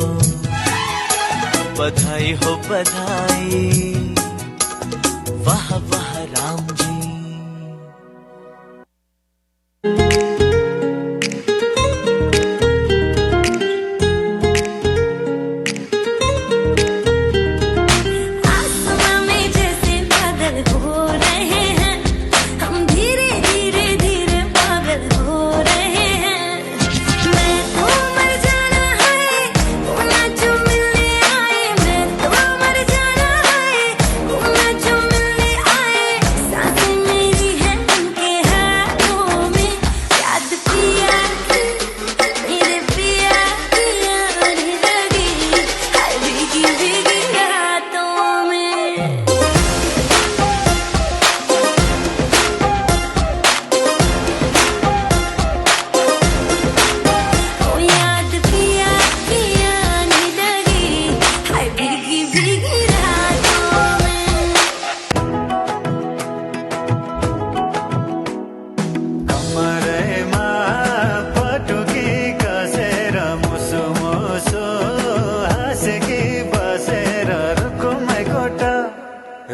बधाई हो बधाई। वाह वाह राम जी। आसमां में जैसे बादल हो रहे हैं, हम धीरे धीरे धीरे पागल हो रहे हैं। मैं तो मर जाना है, तू ना जो मिलने आए। मैं तो मर जाना है, तू ना जो मिलने आए। सांस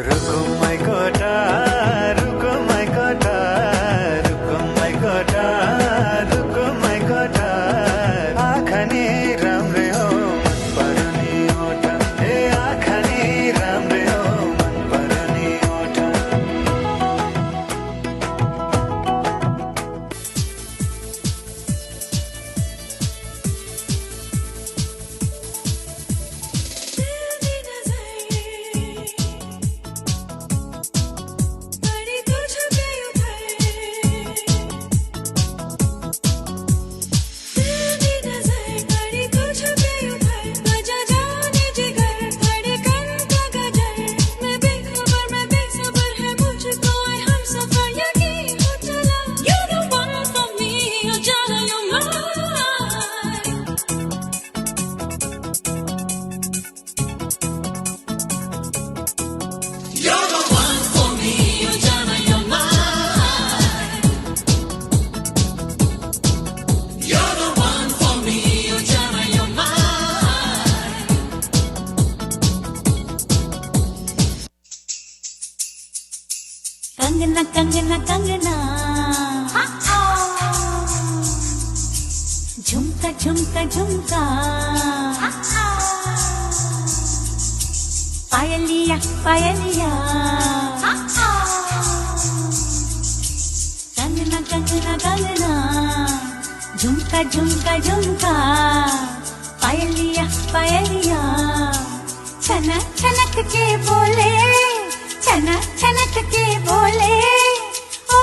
रुक माइकोटा, रुक माइकोटा, रुक माइकोटा, रुक माइकोटा। आँखा नि राम्रै हो, मन पर्ने ओठ। ए आँखा नि राम्रै हो, मन पर्ने ओठ। कंगना, कंगना, कंगना। हाँ, हाँ। झुमका, झुमका, झुमका। हाँ, हाँ। पायलिया, पायलिया। हाँ, हाँ। कंगना, कंगना, कंगना। झुमका, झुमका, झुमका। पायलिया, पायलिया। छनक छनक के बोले, छनक छनक के बोले। ओ,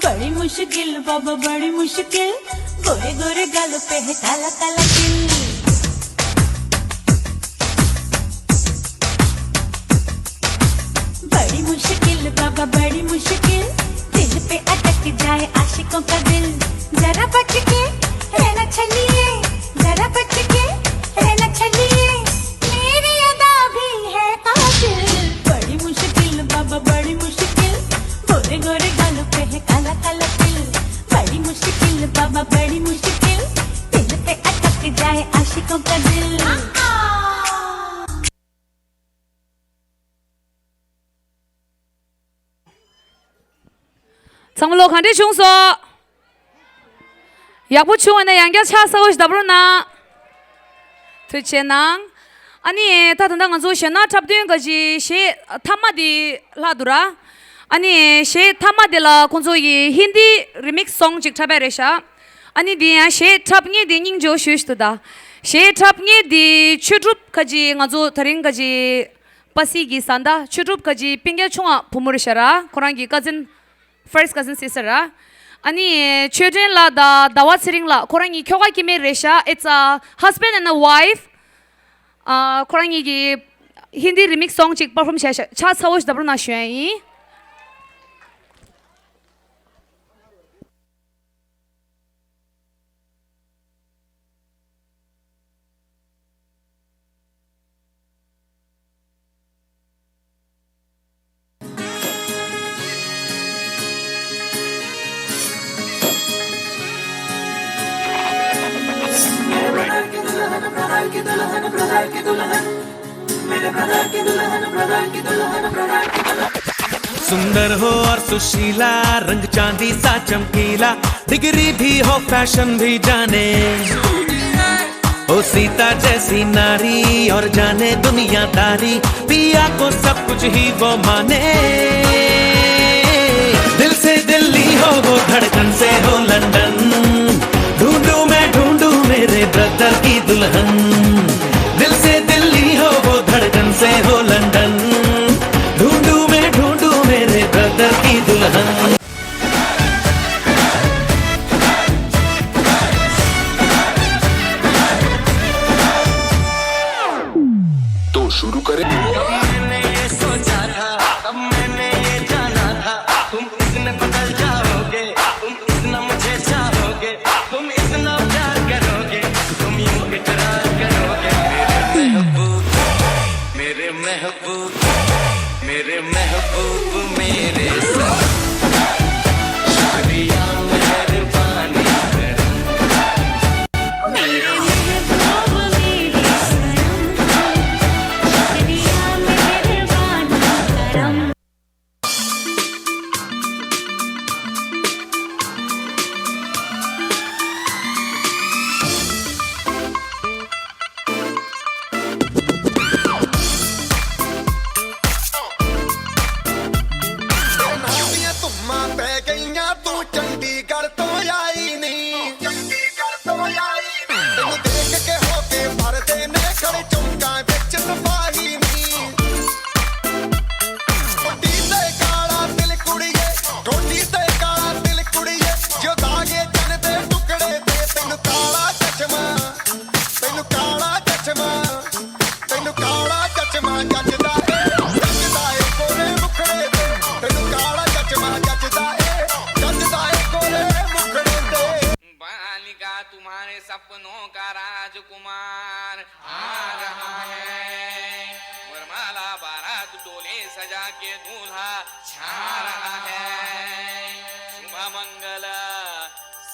बड़ी मुश्किल बाबा, बड़ी मुश्किल। गोरे गोरे गाल पे है काला काला तिल। बड़ी मुश्किल बाबा, बड़ी मुश्किल। दिल पे अटक जाए आशिकों का दिल। जरा बच के रहना चलिए, जरा बच के रहना चलिए। मेरी अदा भी है कातिल। बड़ी मुश्किल बाबा, बड़ी मुश्किल। गोरे गोरे गालों पे है काला काला तिल। बड़ी मुश्किल बाबा, बड़ी मुश्किल। दिल पे अटक जाए आशिकों का दिल। ཚང་མ་ལོ་ག་འདྲས་བྱུང་སོང་། ཡག་པོ་བྱུང་བ་ན་ཡང་བསྐྱར་ཕྱག་གསལ་པོ་ཞིག་བརྡབ་རོགས་གནང་། ཐུགས་རྗེ་གནང་། ཨ་ནི་ད་ད་ལྟ་ང་ཚོ་གཞས་སྣ་འཁྲབ་སྟོན་ག་ཅི་གཞས་མཐའ་མ་དེ་ལྷག་འདུག་ར། ཨ་ནི་གཞས་མཐའ་མ་དེ་ལ་ཁོང་ཚོ་ཡི་ཧིན་དི་རི་མིག་སི་སོང་ཅིག་འཁྲབ་པ་རེད་ཤག་ཨ་ནི་དེ་ཡང་གཞས་འཁྲབ་མཁན་དེ་སྙིང་རྗེ་པོ་ཞེ་པོ་ཞིག་འདུག་ད། གཞས་འཁྲབ་མཁན་དེ་ཆོས་གྲུབ་ག་ཅི་ང་ཚོ་དེ་རིང་ག་ཅི། པ་སི་གི་བཟའ་ཟླ་ཆོས་གྲུབ་ག་ཅི་སྤུན་ཀྱག་ཆུང་བ་བུ་མོ་རེད་ཤག་ར། ཁོ་རང་གི་ཀ་ཛིན། ཕར་སི་ཊི་ཀ་ཛིན་སི་སི་ཊར་ར། ཨ་ནི་ཆོས་སྒྲོན་ལགས་དང་ཟླ་བ་ཚེ་རིང་ལགས་ཁོ་རང་གཉིས་ཁྱོ་ག་སྐྱེ་དམན་རེད་ཤག It's a husband and a wife. ཨ། ཁོ་རང་གཉིས་ཀྱིས་ཧིན་དི་རི་མིག་སི་སོང་ཅིག་པར་ཕོམ་བྱས་ཤག་ཕྱག་ཚ་པོ་ཞིག་བརྡབ་རོགས་གནང་ཞུ་ཡ་ཡིན། सुंदर हो और सुशीला, रंग चांदी सा चमकीला, डिग्री भी हो, फैशन भी जाने। ओ सीता जैसी नारी और जाने दुनियादारी, पिया को सब कुछ ही वो माने। दिल से दिल्ली हो, वो धड़कन से हो लंदन, ढूंढूं मैं, ढूंढूं मेरे ब्रदर की दुल्हन। दिल से दिल्ली हो, वो धड़कन से हो लंदन, ढूंढूं मैं, ढूंढूं मेरे ब्रदर की दुल्हन। तो शुरू करें। मैंने ये सोचा था, अब मैंने ये जाना था, तुम इतने बदल जाओगे, तुम इतना मुझे चाहोगे, तुम इतना प्यार करोगे, तुम यूं इकरार करोगे। मेरे महबूब, मेरे महबूब, मेरे महबूब, मेरे साथ। शुक्रिया, मेहरबानी करम। मेरे महबूब, मेरे सनम। शुक्रिया, ਚਸ਼ਮਾ, ਤੈਨੂੰ ਕਾਲਾ ਚਸ਼ਮਾ ਜੱਜਦਾ ਏ, ਜੱਜਦਾ ਏ ਗੋਰੇ ਮੁਖੜੇ ਤੇ। ਤੈਨੂੰ ਕਾਲਾ ਚਸ਼ਮਾ ਜੱਜਦਾ ਏ, ਜੱਜਦਾ ਏ ਗੋਰੇ ਮੁਖੜੇ ਤੇ। बालिका तुम्हारे सपनों का राजकुमार आ रहा है। वरमाला बारात डोले सजा के दूल्हा छा रहा है। शुभ मंगल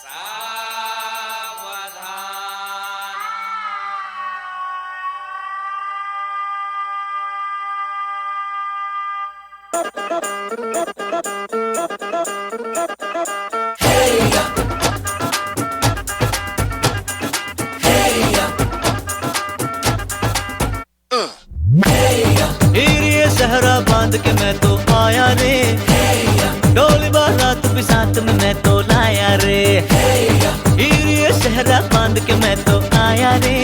सावधान। हीरे सहरा बांध के मैं तो आया रे, डोली बारात भी साथ में मैं तो लाया रे। हीरे सहरा बांध के मैं तो आया रे,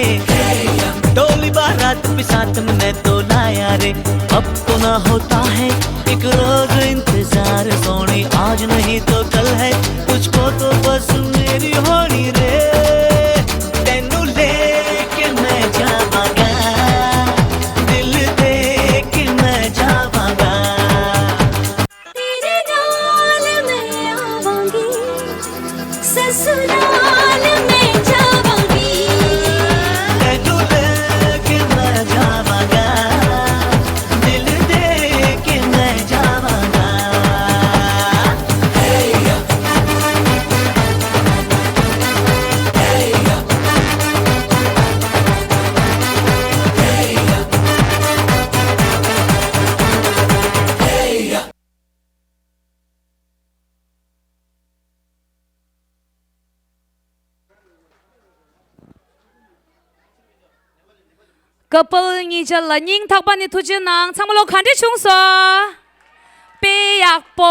डोली बारात भी साथ में मैं तो लाया रे। अब तो ना होता है एक रोज इंतजार सोनी, आज नहीं तो कल है, तुझको तो बस मेरी होनी रे। ਤੈਨੂੰ ਲੈ ਕੇ ਮੈਂ ਜਾਵਾਂਗਾ, ਦਿਲ ਦੇ ਕੇ ਮੈਂ ਜਾਵਾਂਗਾ। ਤੇਰੇ ਨਾਲ ਮੈਂ ਆਵਾਂਗੀ, ਸਸੁਰਾਲ ਮੈਂ ਜਾਵਾਂਗੀ। ਤੈਨੂੰ ਲੈ ਕੇ ਮੈਂ ਜਾਵਾਂਗਾ, ਦਿਲ ਦੇ ਕੇ ਮੈਂ ਜਾਵਾਂਗਾ। ཀ་པལ་གཉིས་ཆ་ལ་སྙིང་ཐག་པ་ནས་ཐུགས་རྗེ་གནང་། ཚང་མ་ལོ་ག་འདྲ་བྱུང་སོང་། དཔེ་ཡག་པོ།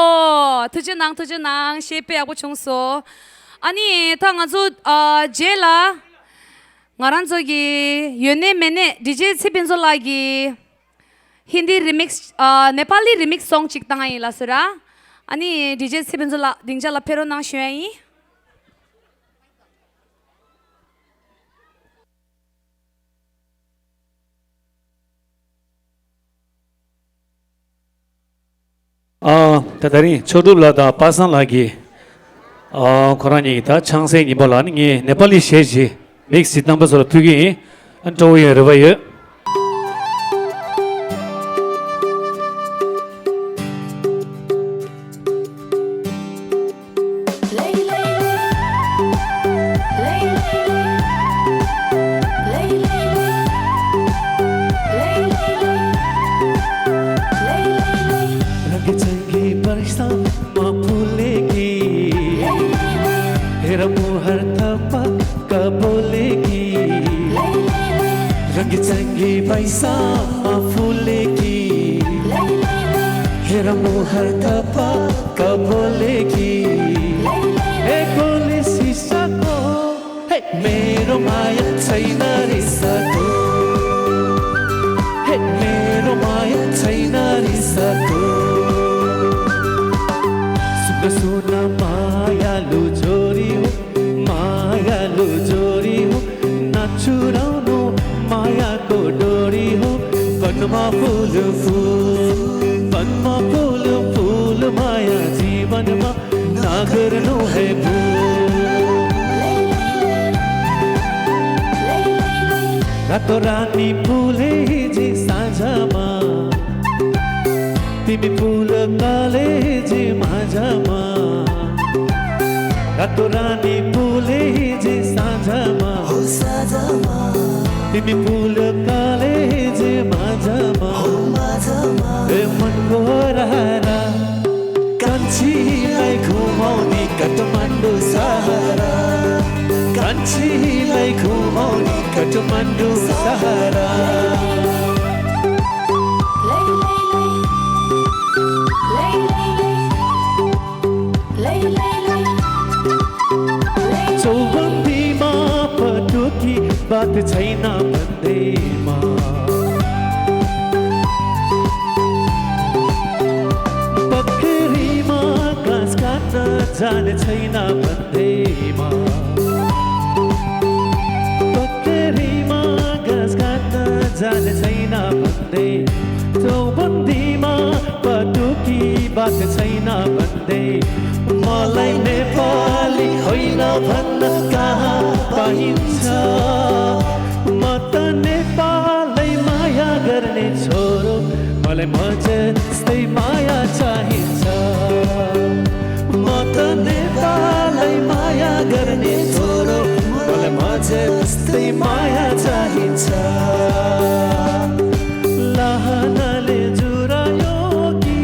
ཐུགས་རྗེ་གནང་། ཐུགས་རྗེ་གནང་། གཞས་དཔེ་ཡག་པོ་བྱུང་སོང་། ཨ་ནི་ད་ང་ཚོ་ཨ་རྗེས་ལ་ང་རང་ཚོ་གི་ཡོད་ནས་མེད་ནས་ཌི་ཇེ་ཚེ་ཕུན་ཚོགས་ལགས་ཀྱི་ཧིན་དི་རི་མིག་སི་ཨ་ནེ་པ་ལི་རི་མིག་སི་སོང་ཅིག་བཏང་ཡ་ཡིན་ལགས་སོ་ར། ཨ་ནི་ཌི་ཇེ་ཚེ་ཕུན་ཚོགས་ལགས་སྡིངས་ཆ་ལ་ཕེབས་རོགས་གནང་ཞུ་ཡ་ཡིན། ཨ། ད་དེ་རིང་ཆོས་གྲུབ་ལགས་དང་པ་སངས་ལགས་ཀྱིས་ཨ་ཁོ་རང་གཉིས་ཀྱི་ད་ཆང་སའི་ཉིན་མོ་ལ་ནི་ངས་ནེ་པ་ལི་གཞས་ཤིག་རི་མིག་སི་ཞིག་བཏང་པ་སོགས་ལ་ཕུལ་གྱི་ཡིན། ཨ་སྤྲོ་བོ་ཡོད་རེ་བ་ཡོད། रंग चंगी बरसात माँ फूलेगी, हेरा मोहर थपा का बोलेगी। रंग चंगी बरसात माँ फूलेगी, हेरा मोहर थपा का बोलेगी। ए गोली शीशा को हे मेरो माया छैन रिसाको, हे मेरो माया छैन रिसाको। सुन सुन मायालु जोडी हो, मायालु जोडी हो, नछुराउनु मायाको डोरी हो। वनमा फुल फुल, वनमा फुल फुल माया जीवनमा नगर्नु है भुल। रातो रानी फुले हिजी साँझमा, तिमी फुल काले हिजी माझमा। रातो रानी फुले हिजी साँझमा, हो साँझमा। तिमी फुल काले हिजी माझमा, हो माझमा। ए मनको रहरा कान्छीलाई घुमाउने काठमाडौँ सहर, कान्छीलाई घुमाउने काठमाडौँ सहर। चौबन्दीमा पटुकी बात छैन भन्दैमा, पक्केरीमा घाँस काट्न जाने छैन भन्दैमा, पक्केरीमा घाँस भन्दै मलाई नेपाली होइन भन्न कहाँ पाइन्छ? म त नेपाललाई माया गर्ने छोरो, मलाई म जस्तै माया चाहिन्छ। म त नेपाललाई माया गर्ने छोरो, मलाई म जस्तै माया चाहिन्छ। लहनाले जुरायो कि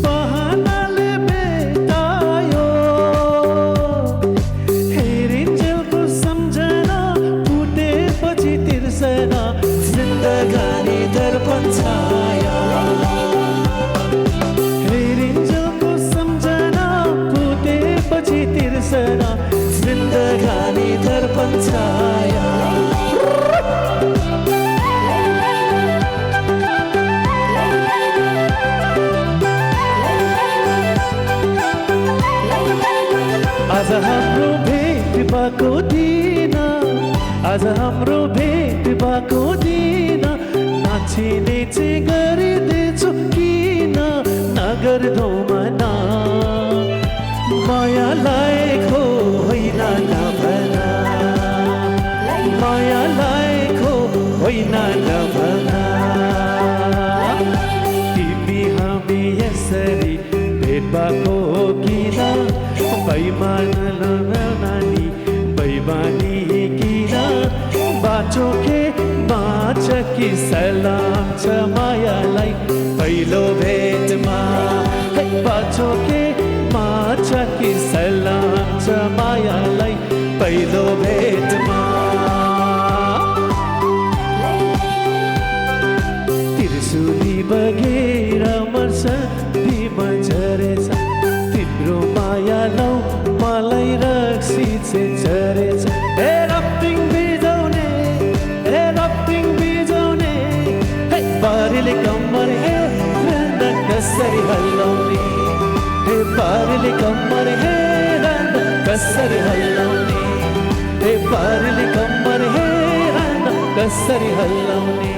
बहानाले भेटायो, हेरिन्जेलको सम्झना फुटेपछि तिर्सना, जिन्दगानी दर्पण छाया। हेरिन्जेलको सम्झना फुटेपछि तिर्सना, जिन्दगानी दर्पण छाया। आज हाम्रो भेट भएको दिन, आज हाम्रो भेट भएको दिन, नाचिने चाहिँ गरिदिन्छु किन नगर्दो मना। मायालायक हो होइन नभन, मायालायक हो होइन नभन। तिमी हामी यसरी भेट भएको हो किन? बेइमान नबन नि, बेइमानी किन? बाँचो के माछ कि सलाम छ मायालाई पहिलो भेटमा। हे बाँचो के माछ कि सलाम छ मायालाई पहिलो भेटमा। त्रिशुली बगेर मर्छ, भीमा झरेछ, तिम्रो माया लौ मलाई रक्सी चाहिँ झरेछ। ए रप्पिङ बिजाउने, ए रप्पिङ बिजाउने, हे बारीले कम्मर हेर न कसरी हल्लाउने, हे बारीले कम्मर हेर न कसरी हल्लाउने, हे बारीले कम्मर हेर न कसरी हल्लाउने,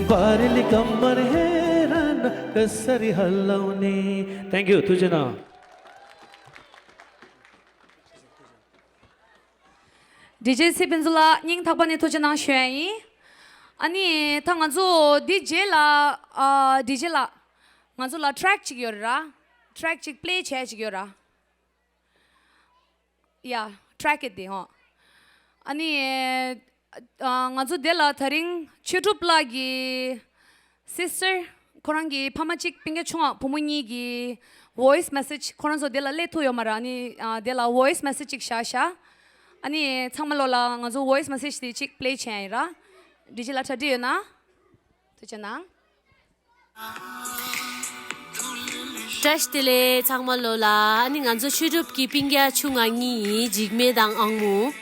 बारीले कम्मर हेर न कसरी हल्लाउने। Thank you. ཐུགས་རྗེ་གནང་། ཌི་ཇེ་སི་ཕུན་ཚོགས་ལགས་སྙིང་ཐག་པ་ནས་ཐུགས་རྗེ་གནང་ཞུ་ཡ་ཡིན། ཨ་ནི་ད་ང་ཚོ་འདི་རྗེས་ལ་ཨ་ཌི་ཇེ་ལགས་ང་ཚོ་ལ་ཊེག་ཅིག་ཡོད་རེད་ར། ཊེག་ཅིག་པི་ལེ་བྱས་ཅིག་ཡོད་ར། ཡ། ཊེག་གི་དེ་ཧོ། ཨ་ནི། ཨ། ང་ཚོ་དེ་ལ་ད་རིང་ཆོས་གྲུབ་ལགས་ཀྱི་སིས་ཊར་ཁོ་རང་གི་ཕ་མ་གཅིག་སྤུན་ཀྱག་ཆུང་བ་བུ་མོ་གཉིས་ཀྱི་ཝོ་ཡིས་མེ་སེཇ་ཁོ་རང་ཚོ་དེ་ལ་སླེབས་ཐུབ་ཡོད་མ་རེད། ཨ་ནི་ཨ། དེ་ལ་ཝོ་ཡིས་མེ་སེཇ་ཅིག་བཞག་ཤག་ཨ་ནི་ཚང་མ་ལོ་ལ་ང་ཚོ་ཝོ་ཡིས་མེ་སེཇ་དེ་ཅིག་པི་ལེ་བྱས་ཡིན་ར། ཌི་ཇེ་ལགས་གྲ་སྒྲིག་ཡོད་ན། ཐུགས་རྗེ་གནང་། བཀྲ་ཤིས་བདེ་ལེགས་ཚང་མ་ལོ་ལ། ཨ་ནི་ང་ཚོ་ཆོས་གྲུབ་ཀྱི་སྤུན་ཀྱག་ཆུང་ང་གཉིས་ཡིན། འཇིགས་མེད་དང་ཨང་མོ།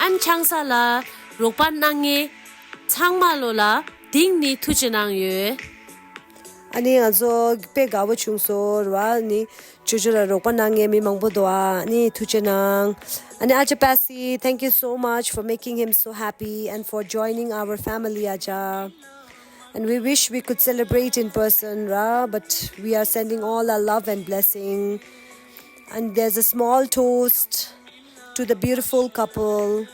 ཨ་ནི་ཆང་ས་ལ་རོགས་པ་གནང་མཁན་ཚང་མ་ལོ་ལ་དིང་ནི་ཐུགས་རྗེ་གནང་ཡོད། ཨ་ནི་ང་ཚོ་དཔེ་དགའ་བོ་བྱུང་སོང་ར། ཨ་ནི་ཅོ་ཅོ་ལ་རོགས་པ་གནང་མཁན་མི་མང་པོ་འདུག་ཨ་ནི་ཐུགས་རྗེ་གནང་། ཨ་ནི་ཨ་ཅག་པེ་སི། Thank you so much for making him so happy and for joining our family, ཨ་ཅག And we wish we could celebrate in person, Ra, but we are sending all our love and blessing. And there's a small toast to the beautiful couple.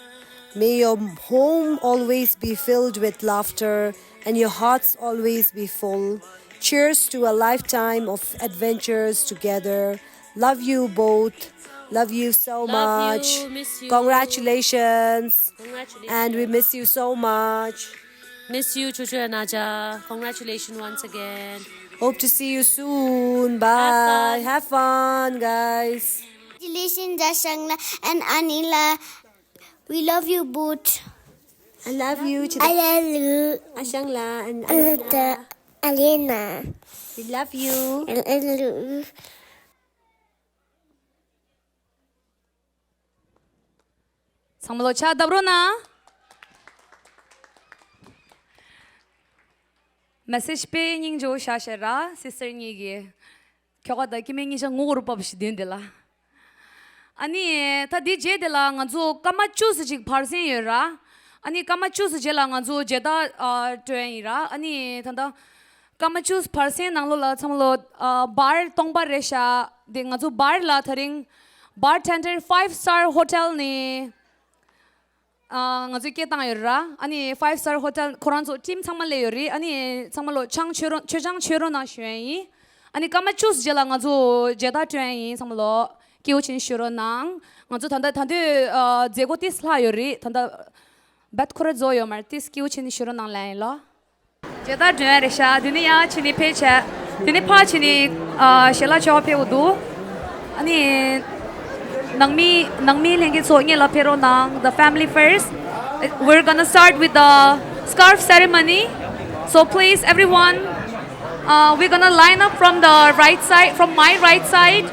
May your home always be filled with laughter and your hearts always be full. Cheers to a lifetime of adventures together. Love you both. Love you so Love much. You, miss you. Congratulations. Congratulations. And we miss you so much. Miss you, Chuchu and Aja. Congratulations once again. Hope to see you soon. Bye. Have fun. Have fun, guys. Congratulations, Ashangla and Anila. We love you both. I love you, Chita. I love you. Ashangla and Anila. Alina. We love you. I love you. ཚང་མ་ལོ་ཕྱག་བརྡབ་རོགས་གནང་། མེ་སེཇ་དཔེ་སྙིང་རྗེ་བོ་བཞག་བཞག་ར་སིས་ཊར་གཉིས་ཀྱིས། ཁྱོ་ག་དང་སྐྱེ་དམན་གཉིས་ཆ་ངུ་དགོས་རུ་བབས་ཤིག་དུས་འདི་ལ། ཨ་ནི་ད་འདི་རྗེས་དེ་ལ་ང་ཚོ་སྐར་མ་བཅུ་ཙམ་ཅིག་བར་གསེང་ཡོད་ར། ཨ་ནི་སྐར་མ་བཅུ་ཙམ་རྗེས་ལ་ང་ཚོ་མཇལ་དར་ཨ་སྤྲོད་ཡ་ཡིན་ར། ཨ་ནི་ད་ལྟ་ སྐར་མ་བཅུ་བར་གསེང་ནང་ལོགས་ལ་ཚང་མ་ལོ་ཨ་བར་སྟོང་པ་རེད་ཤག་དེ་ང་ཚོ་བར་ལ་དེ་རིང་bartender five star hotel ནས་ཨ་ང་ཚོས་སྐད་བཏང་ཡོད་ར། ཨ་ནི་five star hotel ཁོ་རང་ཚོ་ཊིམ་ཚང་མ་སླེབས་ཡོད་རེད། ཨ་ནི་ཚང་མ་ལོ་ཆང་མཆོད་རོགས་མཆོད་ཆང་མཆོད་རོགས་གནང་ཞུ་ཡ་ཡིན། ཨ་ནི་སྐར་མ་བཅུ་རྗེས་ལ་ང་ཚོ་མཇལ་དར་སྤྲོད་ཡ་ཡིན། ཚང་མ་ལོ་སྐྱིད་པོ་བྱས་ནས་བཞུགས་རོགས་གནང་། ང་ཚོ་ད་ལྟ་ད་དུང་ཨ་མཛད་སྒོ་ཏིས་ལྷག་ཡོད་རེད། ད་ལྟ་བད་ཁོ་ར་རྫོགས་ཡོད་མ་རེད། ཏིས་སྐྱིད་པོ་བྱས་ནས་བཞུགས་རོགས་གནང་ལབ་ཡིན་ལོ། མཇལ་དར་སྒྲོན་རེད་ཤག་དེ་ནས་ཡར་ཕྱིན་ནས་ཕེབས་བྱས། དེ་ནས་ཕར་ཕྱིན་ནས་ཨ་ཞལ་ལག་མཆོད་པ་ཕེབས་འོ་འདུག་ཨ་ནི་ནང་མི་ནང་མི་ལྷན་རྒྱས་ཚོ་སྔོན་ལ་ཕེབས་རོགས་གནང་། The family first. We're gonna start with the scarf ceremony. So please, everyone, uh, we're gonna line up from the right side, from my right side,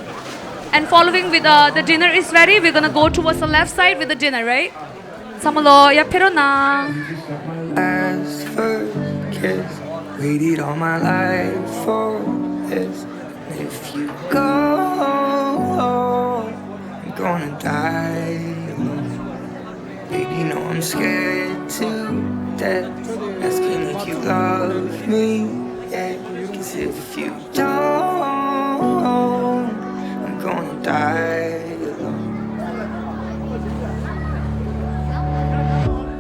and following with the, the dinner is ready, we're gonna go towards the left side with the dinner, right? ཚང་མ་ལོ་ཡར་ཕེབས་རོགས་གནང་། As first kiss, waited all my life for this. And if you go, I'm gonna die alone. Baby, no, I'm scared to death. Asking if you love me, yeah. 'Cause if you don't, I'm gonna die alone.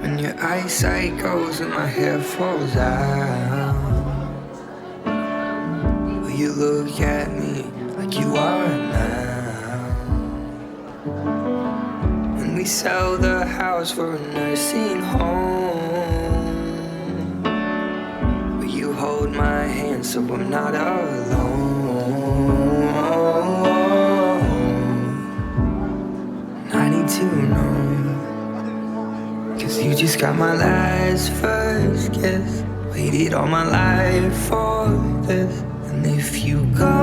When your eyesight goes and my hair falls out, will you look at me like you are now? And we sell the house for a nursing home. Will you hold my hand so I'm not alone? I need to know. 'Cause you just got my last first kiss. Waited all my life for this. And if you go,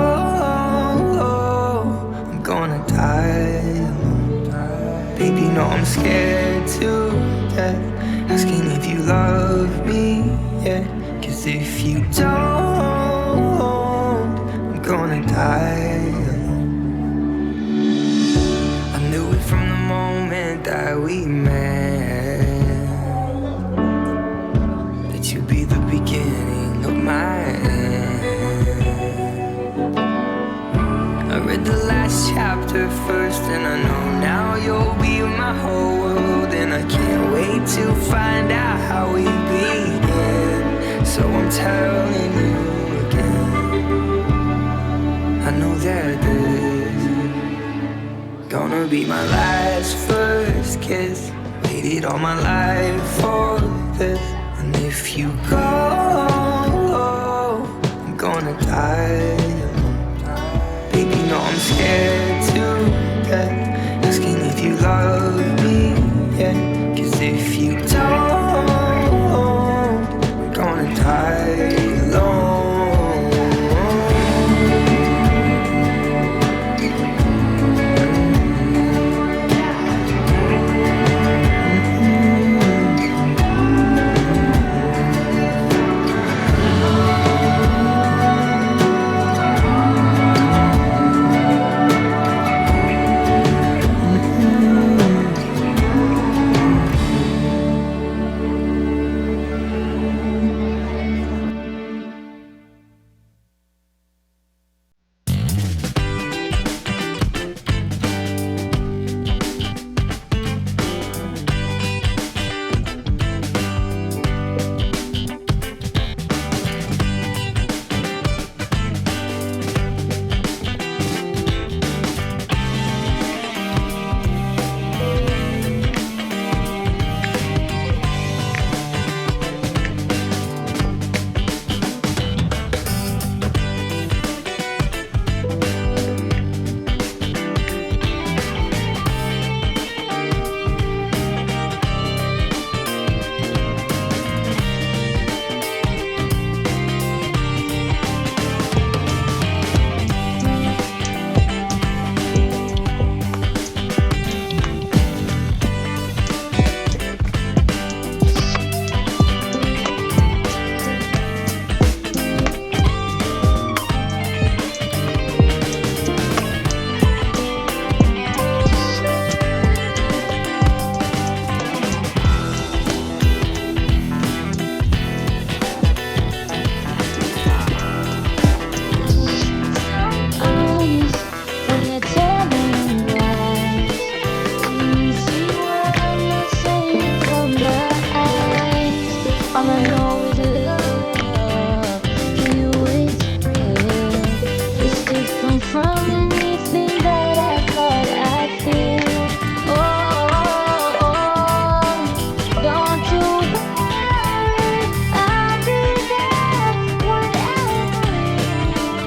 I'm gonna die alone. Baby, no, I'm scared to death. Asking if you love me, yeah. 'Cause if you don't, I'm gonna die alone. I knew it from the moment that we met, that you'd be the beginning of my end. I read the last chapter first, and I know now you'll be my whole world. And I can't wait to find out how we begin. So I'm telling you again, I know that this gonna be my last first kiss. Waited all my life for this. And if you go, I'm gonna die alone. Baby, no, I'm scared to death. Asking if you love me, yeah. 'Cause if you don't, I'm gonna die alone.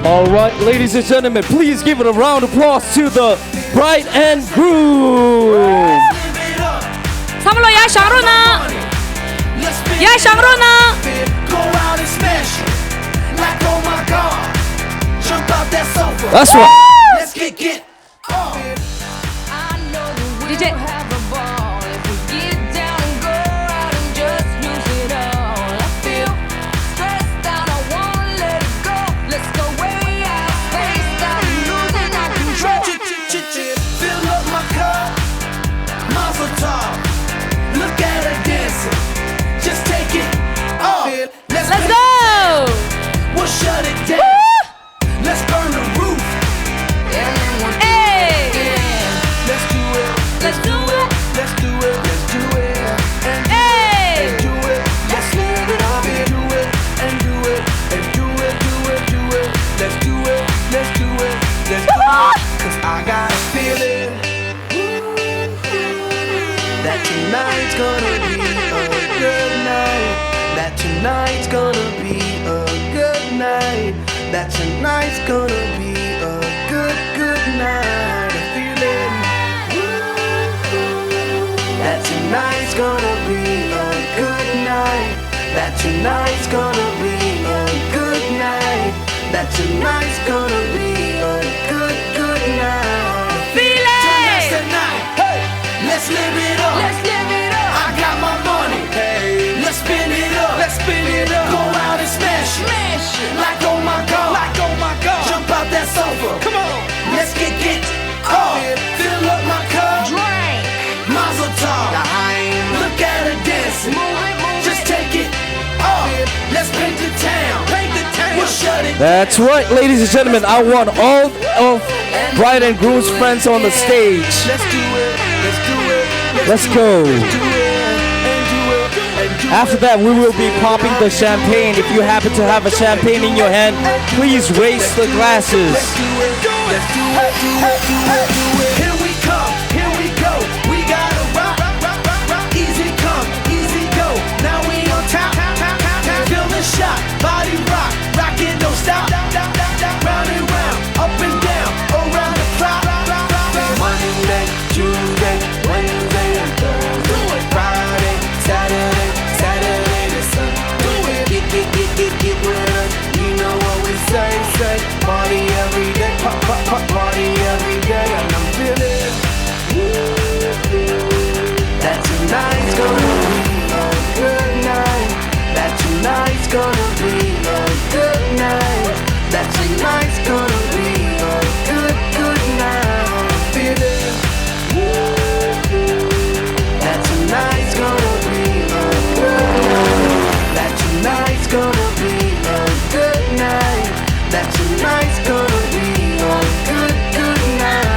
All right, ladies and gentlemen, please give it a round of applause to the bride and groom. ཚང་མ་ལོ་ཡར་བཞེངས་རོགས་གནང་། ཡར་བཞེངས་རོགས་གནང་། That's right. Let's go! Let's burn the roof. Hey! Let's do it. Let's do it. Let's do it. Let's do it. And do it. Hey! And do it. Let's live it up and do it. And do it. And do it. Do it. Do it. Let's do it. Let's do it. Let's do it. 'Cause I got a feeling that tonight's gonna be a good night. That tonight's gonna be a good night. That tonight's gonna be a good, good night. A feeling that tonight's gonna be a good night. That tonight's gonna be a good night. That tonight's gonna be a good, good night. Feel it! Tonight's the night. Hey! Let's live it up. Let's live it up. I got my money. Hey. Let's spin it up. Let's spin it up. Go out and smash it. Smash it. Like, oh my God. Like, oh my God. Jump out that sofa. Come on. Let's get, get up. Fill up my cup. Drink. Mazel tov. L'chaim. Look at her dancing. Move it, move it. Just take it off. Let's paint the town. Paint the town. We'll shut it. That's right, ladies and gentlemen. I want all of bride and groom's friends on the stage. Let's do it. Let's do it. Let's go. Let's do it. And do it. And do it. After that, we will be popping the champagne. If you happen to have a champagne in your hand, please raise the glasses. Let's do it. Let's do it. Do it. Do it. Do it. Here we come. Here we go. We gotta rock, rock, rock, rock, rock. Easy come, easy go. Now we on top, top, top, top, top. Feel the shot, body rock, rockin' don't stop. Round and round, up and down, around the clock. Monday, Tuesday, Wednesday, and Thursday. Friday, Saturday, Saturday to Sunday. Do it. Get, get, get, get, get with us. You know what we say, say. Party every day, pop, pop, pop, party every day, and I'm feeling. That tonight's gonna be a good night. That tonight's gonna be a good night. That tonight's gonna be a good, good night. Feel it. That tonight's gonna be a good night. That tonight's gonna be a good night. That tonight's gonna be a good, good night.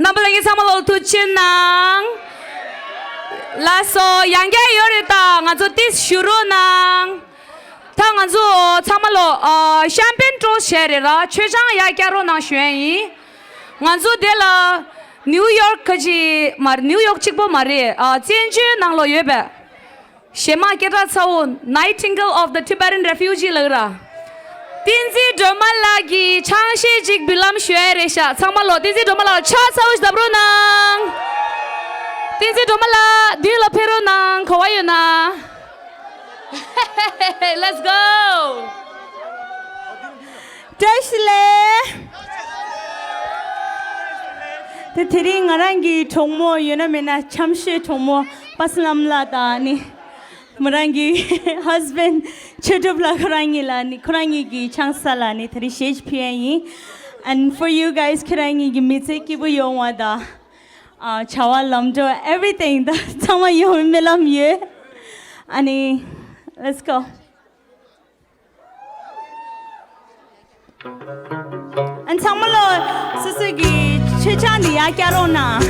རྣམ་པ་ལྷན་རྒྱས་ཚང་མ་ལོ་ཐུགས་རྗེ་གནང་། ལགས་སོ། ཡང་བསྐྱར་ཡོད་རེད་ད། ང་ཚོ་ཏིས་ཞུ་རོགས་གནང་། ད་ང་ཚོ་ཚང་མ་ལོ་ཤམ་པེན་ཊོ་སི་བྱས་རེད་ར། མཆོད་ཆང་ཡར་བཀྱག་རོགས་གནང་ཞུ་ཡ་ཡིན། ང་ཚོ་དེ་ལ་ནིའུ་ཡོག་ག་ཅིག་མ་རེད། ནིའུ་ཡོག་གཅིག་པོ་མ་རེད། ཨ། བཙན་བྱོལ་ནང་ལོགས་ཡོད་པའི་གཞས་མ་སྐད་གྲགས་ཚ་བོ་Nightingale of the Tibetan Refugee ལབ་ར། བསྟན་འཛིན་སྒྲོལ་མ་ལགས་ཀྱི་ཆང་གཞས་ཅིག་འབུལ་ལམ་ཞུ་ཡ་རེད་ཤག་ཚང་མ་ལོ་བསྟན་འཛིན་སྒྲོལ་མ་ལགས་ཕྱག་ཚ་བོ་ཞིག་བརྡབ་རོགས་གནང་། བསྟན་འཛིན་སྒྲོལ་མ་ལགས་མདུན་ལ་ཕེབས་རོགས་གནང་། ག་པར་ཡོད་ན། Let's go. བཀྲ་ཤིས་བདེ་ལེགས། དེ་དེ་རིང་ང་རང་གི་གྲོགས་མོ་ཡོད་ན་མེད་ན་འཆམ་ཤོས་གྲོགས་མོ་པ་སི་ལམ་ལགས་དང་ནི་མོ་རང་གི་ཧས་བྷེན་ཆོས་གྲུབ་ལགས་ཁོ་རང་གཉིས་ལ་ནི་ཁོ་རང་གཉིས་ཀྱི་ཆང་ས་ལ་ནི་དེ་རིང་གཞས་ཕུལ་ཡ་ཡིན། And for you guys, ཁྱེད་རང་གཉིས་ཀྱི་མི་ཚེ་སྐྱིད་པོ་ཡོང་བ་དང་། ཨ། བྱ་བ་ལམ་འགྲོ་everything ད་ཚང་མ་ཡོང་བའི་སྨོན་ལམ་ཡོད། ཨ་ནི། Let's go. ཨ། ཚང་མ་ལོ་སོ་སོ་གི་མཆོད་ཆང་འདི་ཡར་བཀྱག་རོགས་གནང་།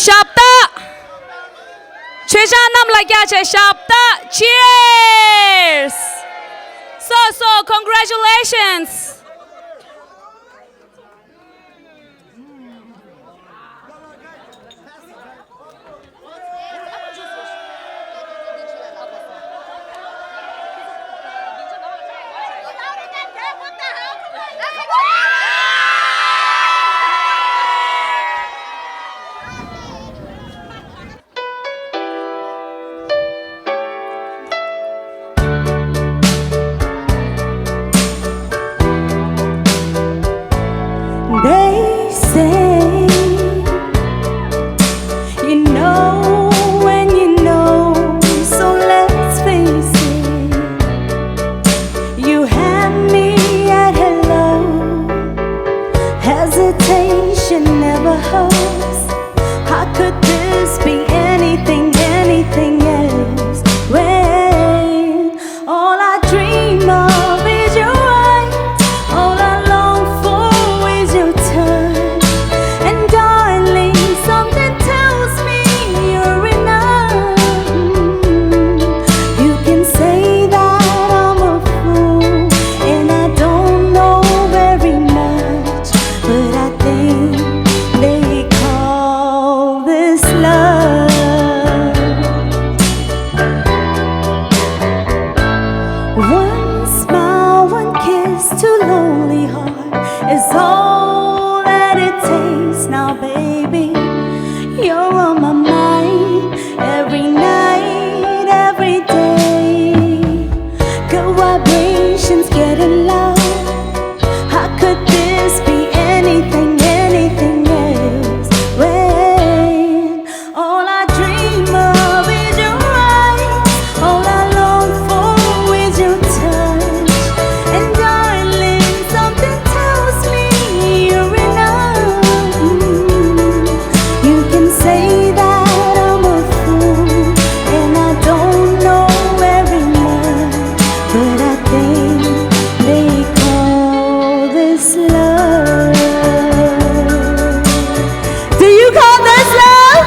ཞབས་ཏོག་ཆོས་སྐྱོང་རྣམས་ལ་བཀྱག་བྱས་ཞབས་ཏོག Cheers! So, so, congratulations! They say you know when you know, so let's face it. You had me at hello. Hesitation never hurts. How could this be anything, anything else? When all I dream of is your eyes, all I long for is your touch. And darling, something tells me you're enough. You can say that I'm a fool, and I don't know very much, but I think they call this love. One smile, one kiss, two lonely hearts is all that it takes now, baby. You're on my mind every night, every day. Good vibrations getting low. How could this be anything, anything else? When all I dream of is your eyes, all I long for is your touch. And darling, something tells me you're enough. You can say that I'm a fool, and I don't know very much, but I think they call this love. Do you call this love?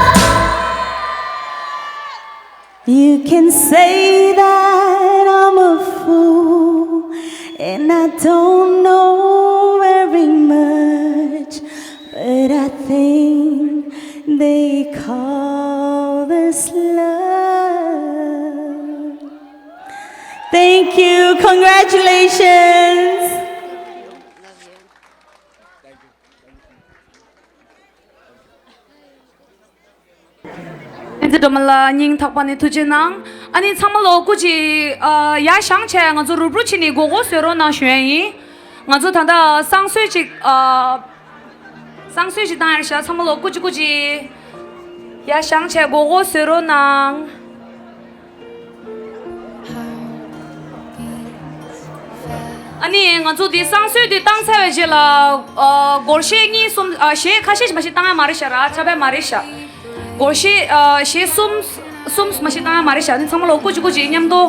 You can say that I'm a fool, and I don't know very much, but I think they call this love. Thank you. Congratulations. བསྟན་འཛིན་སྒྲོལ་མ་ལགས་སྙིང་ཐག་པ་ནས་ཐུགས་རྗེ་གནང་། ཨ་ནི་ཚང་མ་ལོ་སྐུ་མཁྱེན། ཨ། ཡར་བཞེངས་བྱས་ང་ཚོ་རུབ་རུབ་བྱས་ནས་མགོ་སྐོར་བཟོ་རོགས་གནང་ཞུ་ཡ་ཡིན། ང་ཚོ་ད་ལྟ་བསང་གསོལ་ཅིག་ཨ། བསང་གསོལ་ཅིག་བཏང་ཡ་རེད་ཤག་ཚང་མ་ལོ་སྐུ་མཁྱེན་སྐུ་མཁྱེན། ཡར་བཞེངས་བྱས་མགོ་སྐོར་བཟོ་རོགས་གནང་། ཨ་ནི་ང་ཚོ་དེ་བསང་གསོལ་དེ་བཏང་ཚར་བའི་རྗེས་ལ། ཨ། སྒོར་གཞས་གཉིས་གསུམ། ཨ། གཞས་ཁ་ཤས་ཤིག་མ་ཞིག་བཏང་ཡ་མ་རེད་ཤག་ར། ཆ་བས་མ་རེད་ཤག་སྒོར་གཞས། ཨ། གཞས་གསུམ་གསུམ་མ་ཞིག་བཏང་ཡ་མ་རེད་ཤག་ཨ་ནི་ཚང་མ་ལོ་སྐུ་མཁྱེན་སྐུ་མཁྱེན་མཉམ་དུ་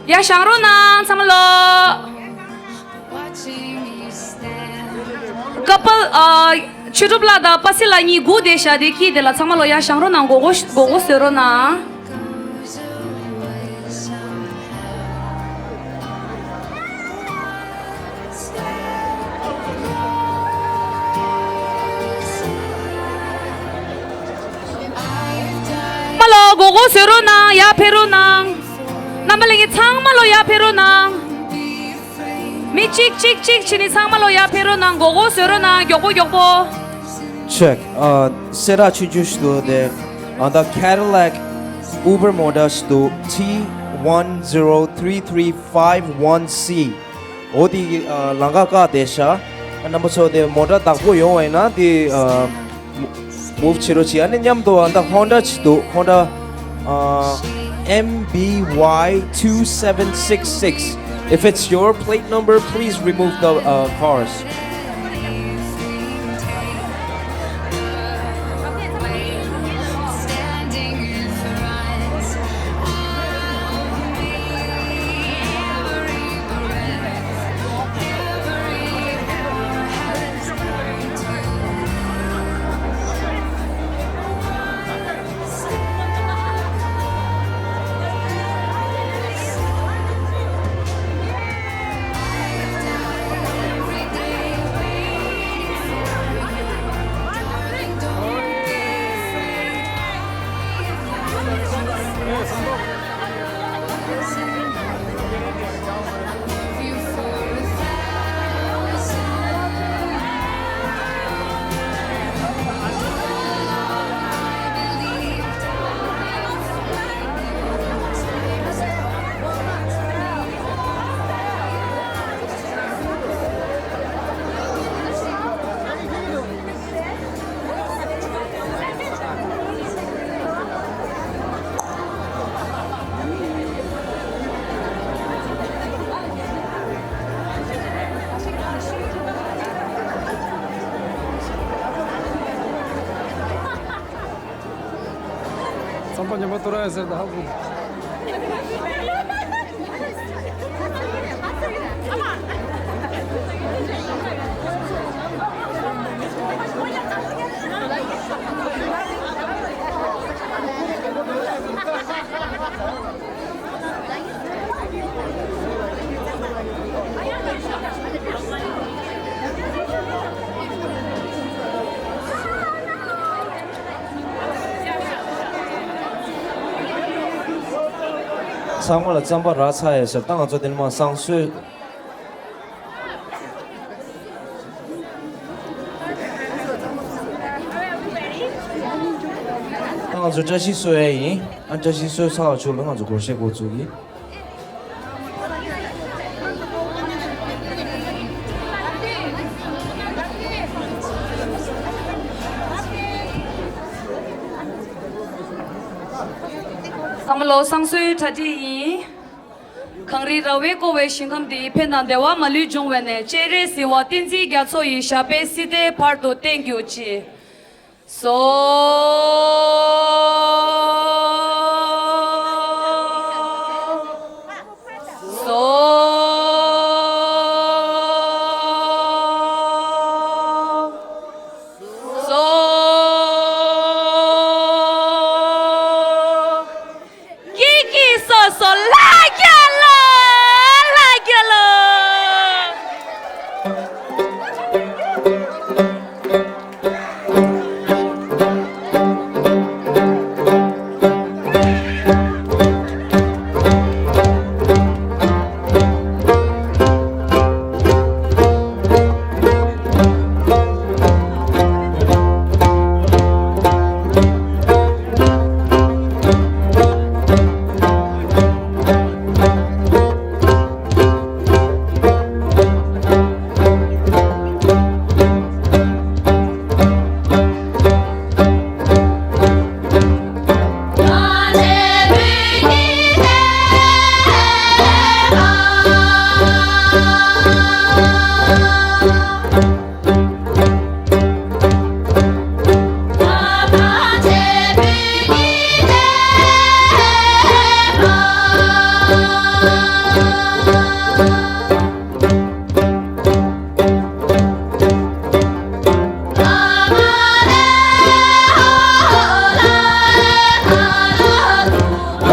ཡར་བཞེངས་རོགས་གནང་། ཚང་མ་ལོ། ཀ་པལ། ཨ། ཆོས་གྲུབ་ལགས་དང་པ་སི་ལགས་གཉིས་སྒུག་བསྡད་ཤག་དེ་དཀྱིལ་དེ་ལ་ཚང་མ་ལོ་ཡར་བཞེངས་རོགས་གནང་། མགོ་སྐོར་མགོ་སྐོར་བཟོ་རོགས་གནང་། མ་ལོ་མགོ་སྐོར་བཟོ་རོགས་གནང་། ཡར་ཕེབས་རོགས་གནང་། རྣམ་པ་ལྷན་རྒྱས་ཚང་མ་ལོ་ཡར་ཕེབས་རོགས་གནང་། མི་གཅིག་གཅིག་གཅིག་བྱས་ནས་ཚང་མ་ལོ་ཡར་ཕེབས་རོགས་གནང་། མགོ་སྐོར་བཟོ་རོགས་གནང་། མགྱོགས་པོ་མགྱོགས་པོ། Check. ཨ། གསལ་བསྒྲགས་ཆུང་ཆུང་ཞིག་འདུག་དེ། ཨ། ད་Cadillac Uber Motor ཞིག་འདུག T one zero three three five one C. འོ་དེ། ཨ། ལམ་ཁ་བཀག་བསྡད་ཤག་རྣམ་པ་ཚོ་དེ་མོ་ཊ་བདག་པོ་ཡོང་བ་ཡིན་ན་དེ། ཨ། Move བྱེད་རོགས་བྱེད། ཨ་ནི་མཉམ་དུ་ཨ་ད་Honda ཅིག་འདུག Honda ཨ་M B Y two seven six six. If it's your plate number, please remove the uh, cars. རྩམ་པ་ཉམས་པ་ཏོ་ར་ཡ་ཟེར་ད་ཧ་གོ། ཚང་མ་ལ་རྩམ་པ་རག་ཚར་ཡོད་ཟེར། ད་ང་ཚོ་དེ་ནས་མར་བསང་གསོལ། ད་ང་ཚོ་བཀྲ་ཤིས་གསོལ་ཡས་ཡིན། ཨ་བཀྲ་ཤིས་གསོལ་ཚར་བ་ཆོག་ལ་ང་ཚོ་སྒོར་གཞས་འགོ་བཙུགས་ཡིན། བསམ་བློ་བསང་གསོལ་གྲ་སྒྲིག་ཡིན། གངས་རི་ར་བས་བསྐོར་བའི་ཞིང་ཁམས་འདིར་ཕན་དང་བདེ་བ་མ་ལུས་འབྱུང་བའི་གནས། སྤྱན་རས་གཟིགས་དབང་བསྟན་འཛིན་རྒྱ་མཚོ་ཡི་ཞབས་པད་སྲིད་མཐའི་བར་དུ་བརྟན་གྱུར་ཅིག། གསོལ། གསོལ། གསོལ། ཀི་ཀི་སོ་སོ་ལྷ་རྒྱལ་ལོ། ལྷ་རྒྱལ་ལོ།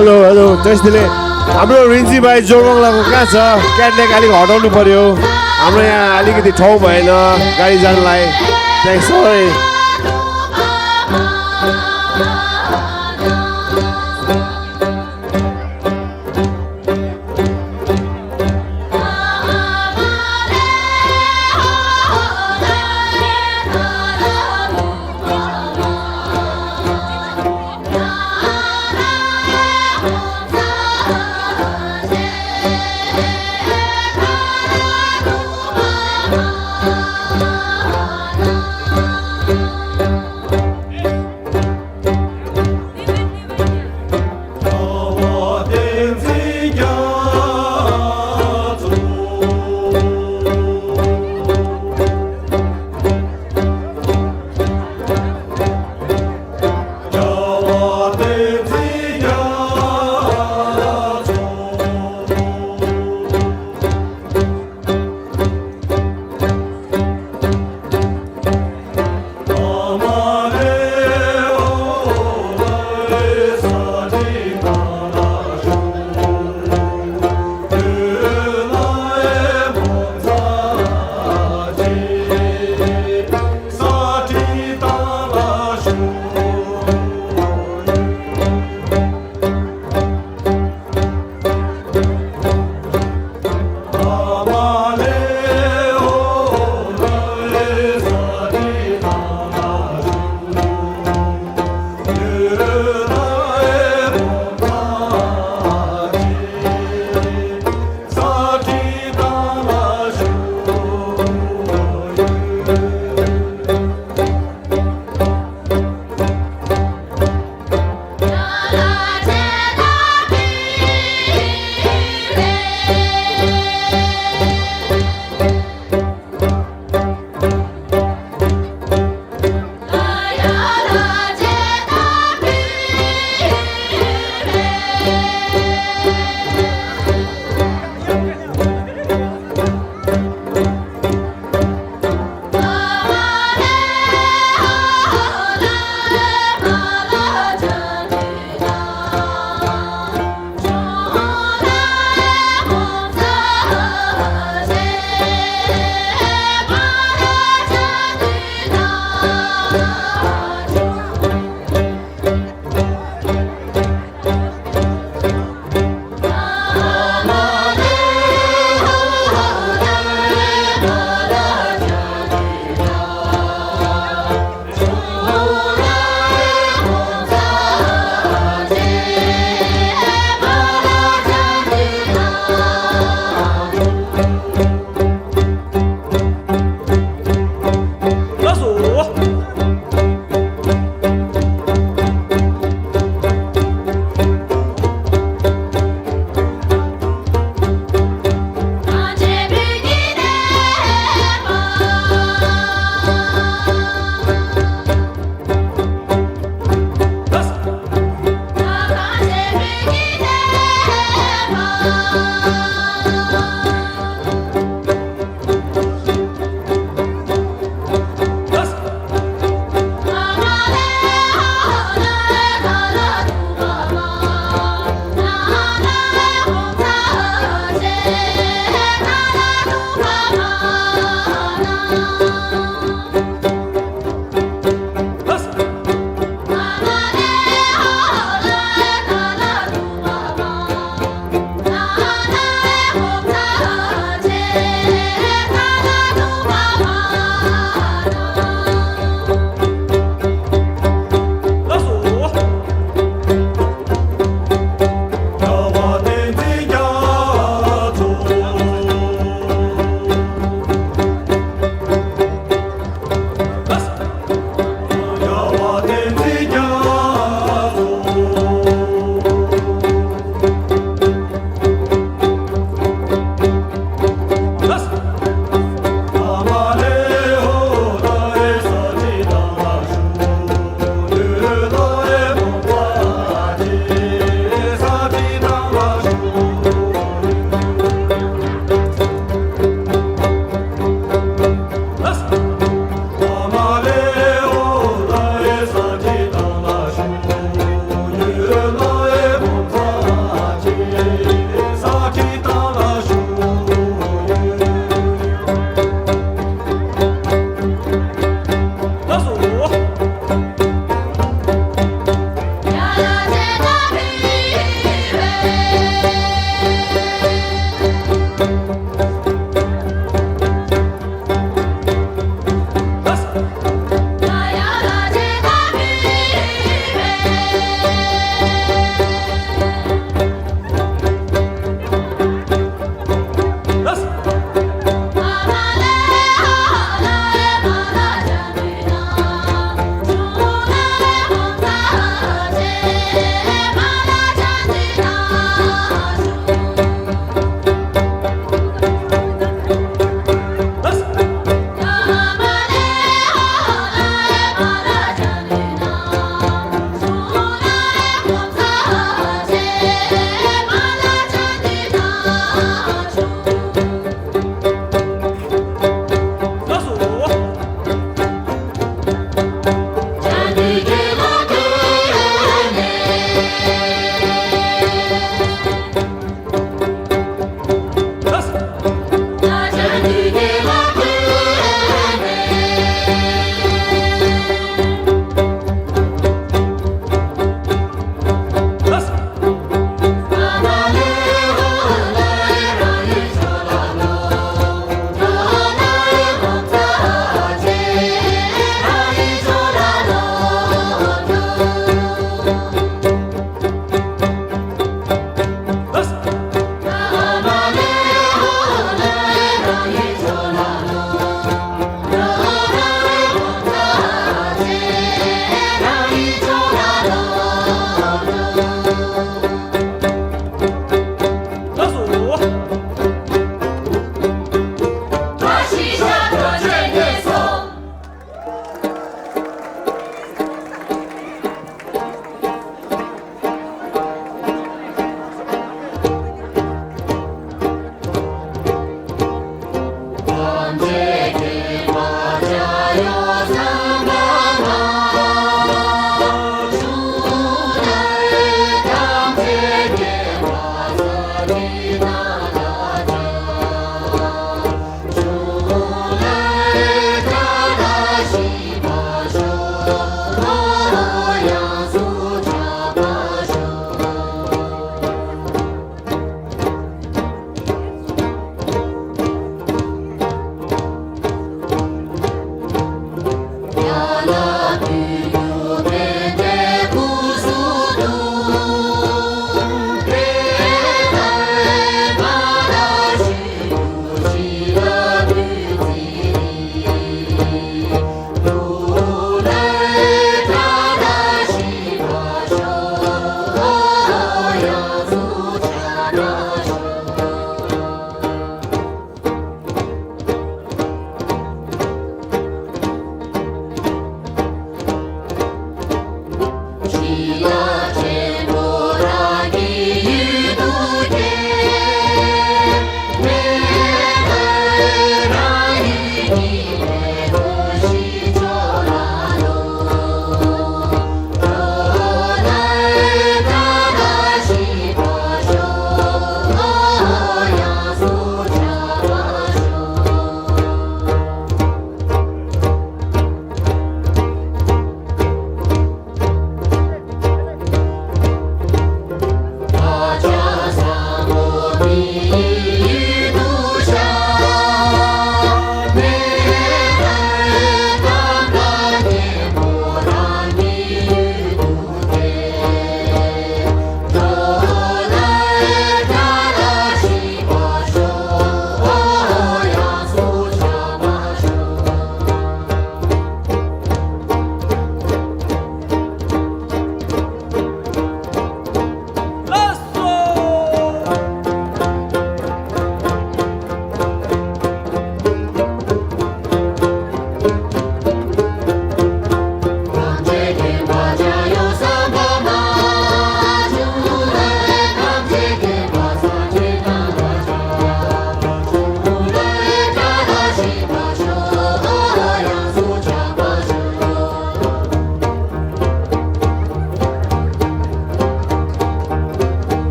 hello, hello, त्यस्तैले हाम्रो रिन्जी भाइ जोरबङ्गलाको कहाँ छ? क्याटलेक अलिक हटाउनु पर्यो। हाम्रो यहाँ अलिकति ठाउँ भएन गाडी जानलाई। Thanks, sorry।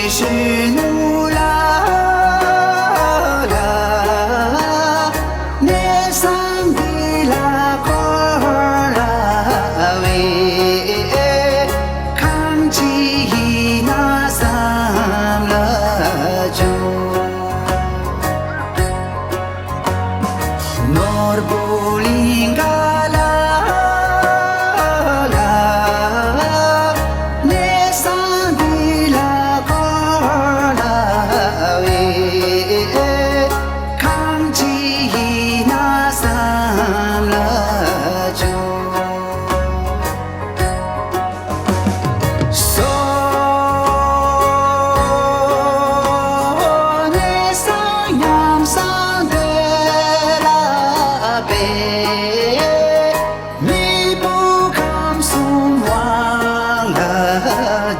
གཞོན་ནུ་ལ་ལ། གནས་བཟང་འདི་ལ་འཁོར་བའི། གང་ཅི་ཡིན་ན་བསམ་ལ་བྱུང་། ནོར་བུ་གླིང་ག་ལ་ལ། གནས་བཟང་འདི་ལ་འཁོར་བའི། གང་ཅི་ཡིན་ན་བསམ་ལ་བྱུང་། སོ། གནས་བཟང་ཉམས་བཟང་འདོད་ལ་འབད། མི་བུ་ཁམས་གསུམ་དབང་ལ་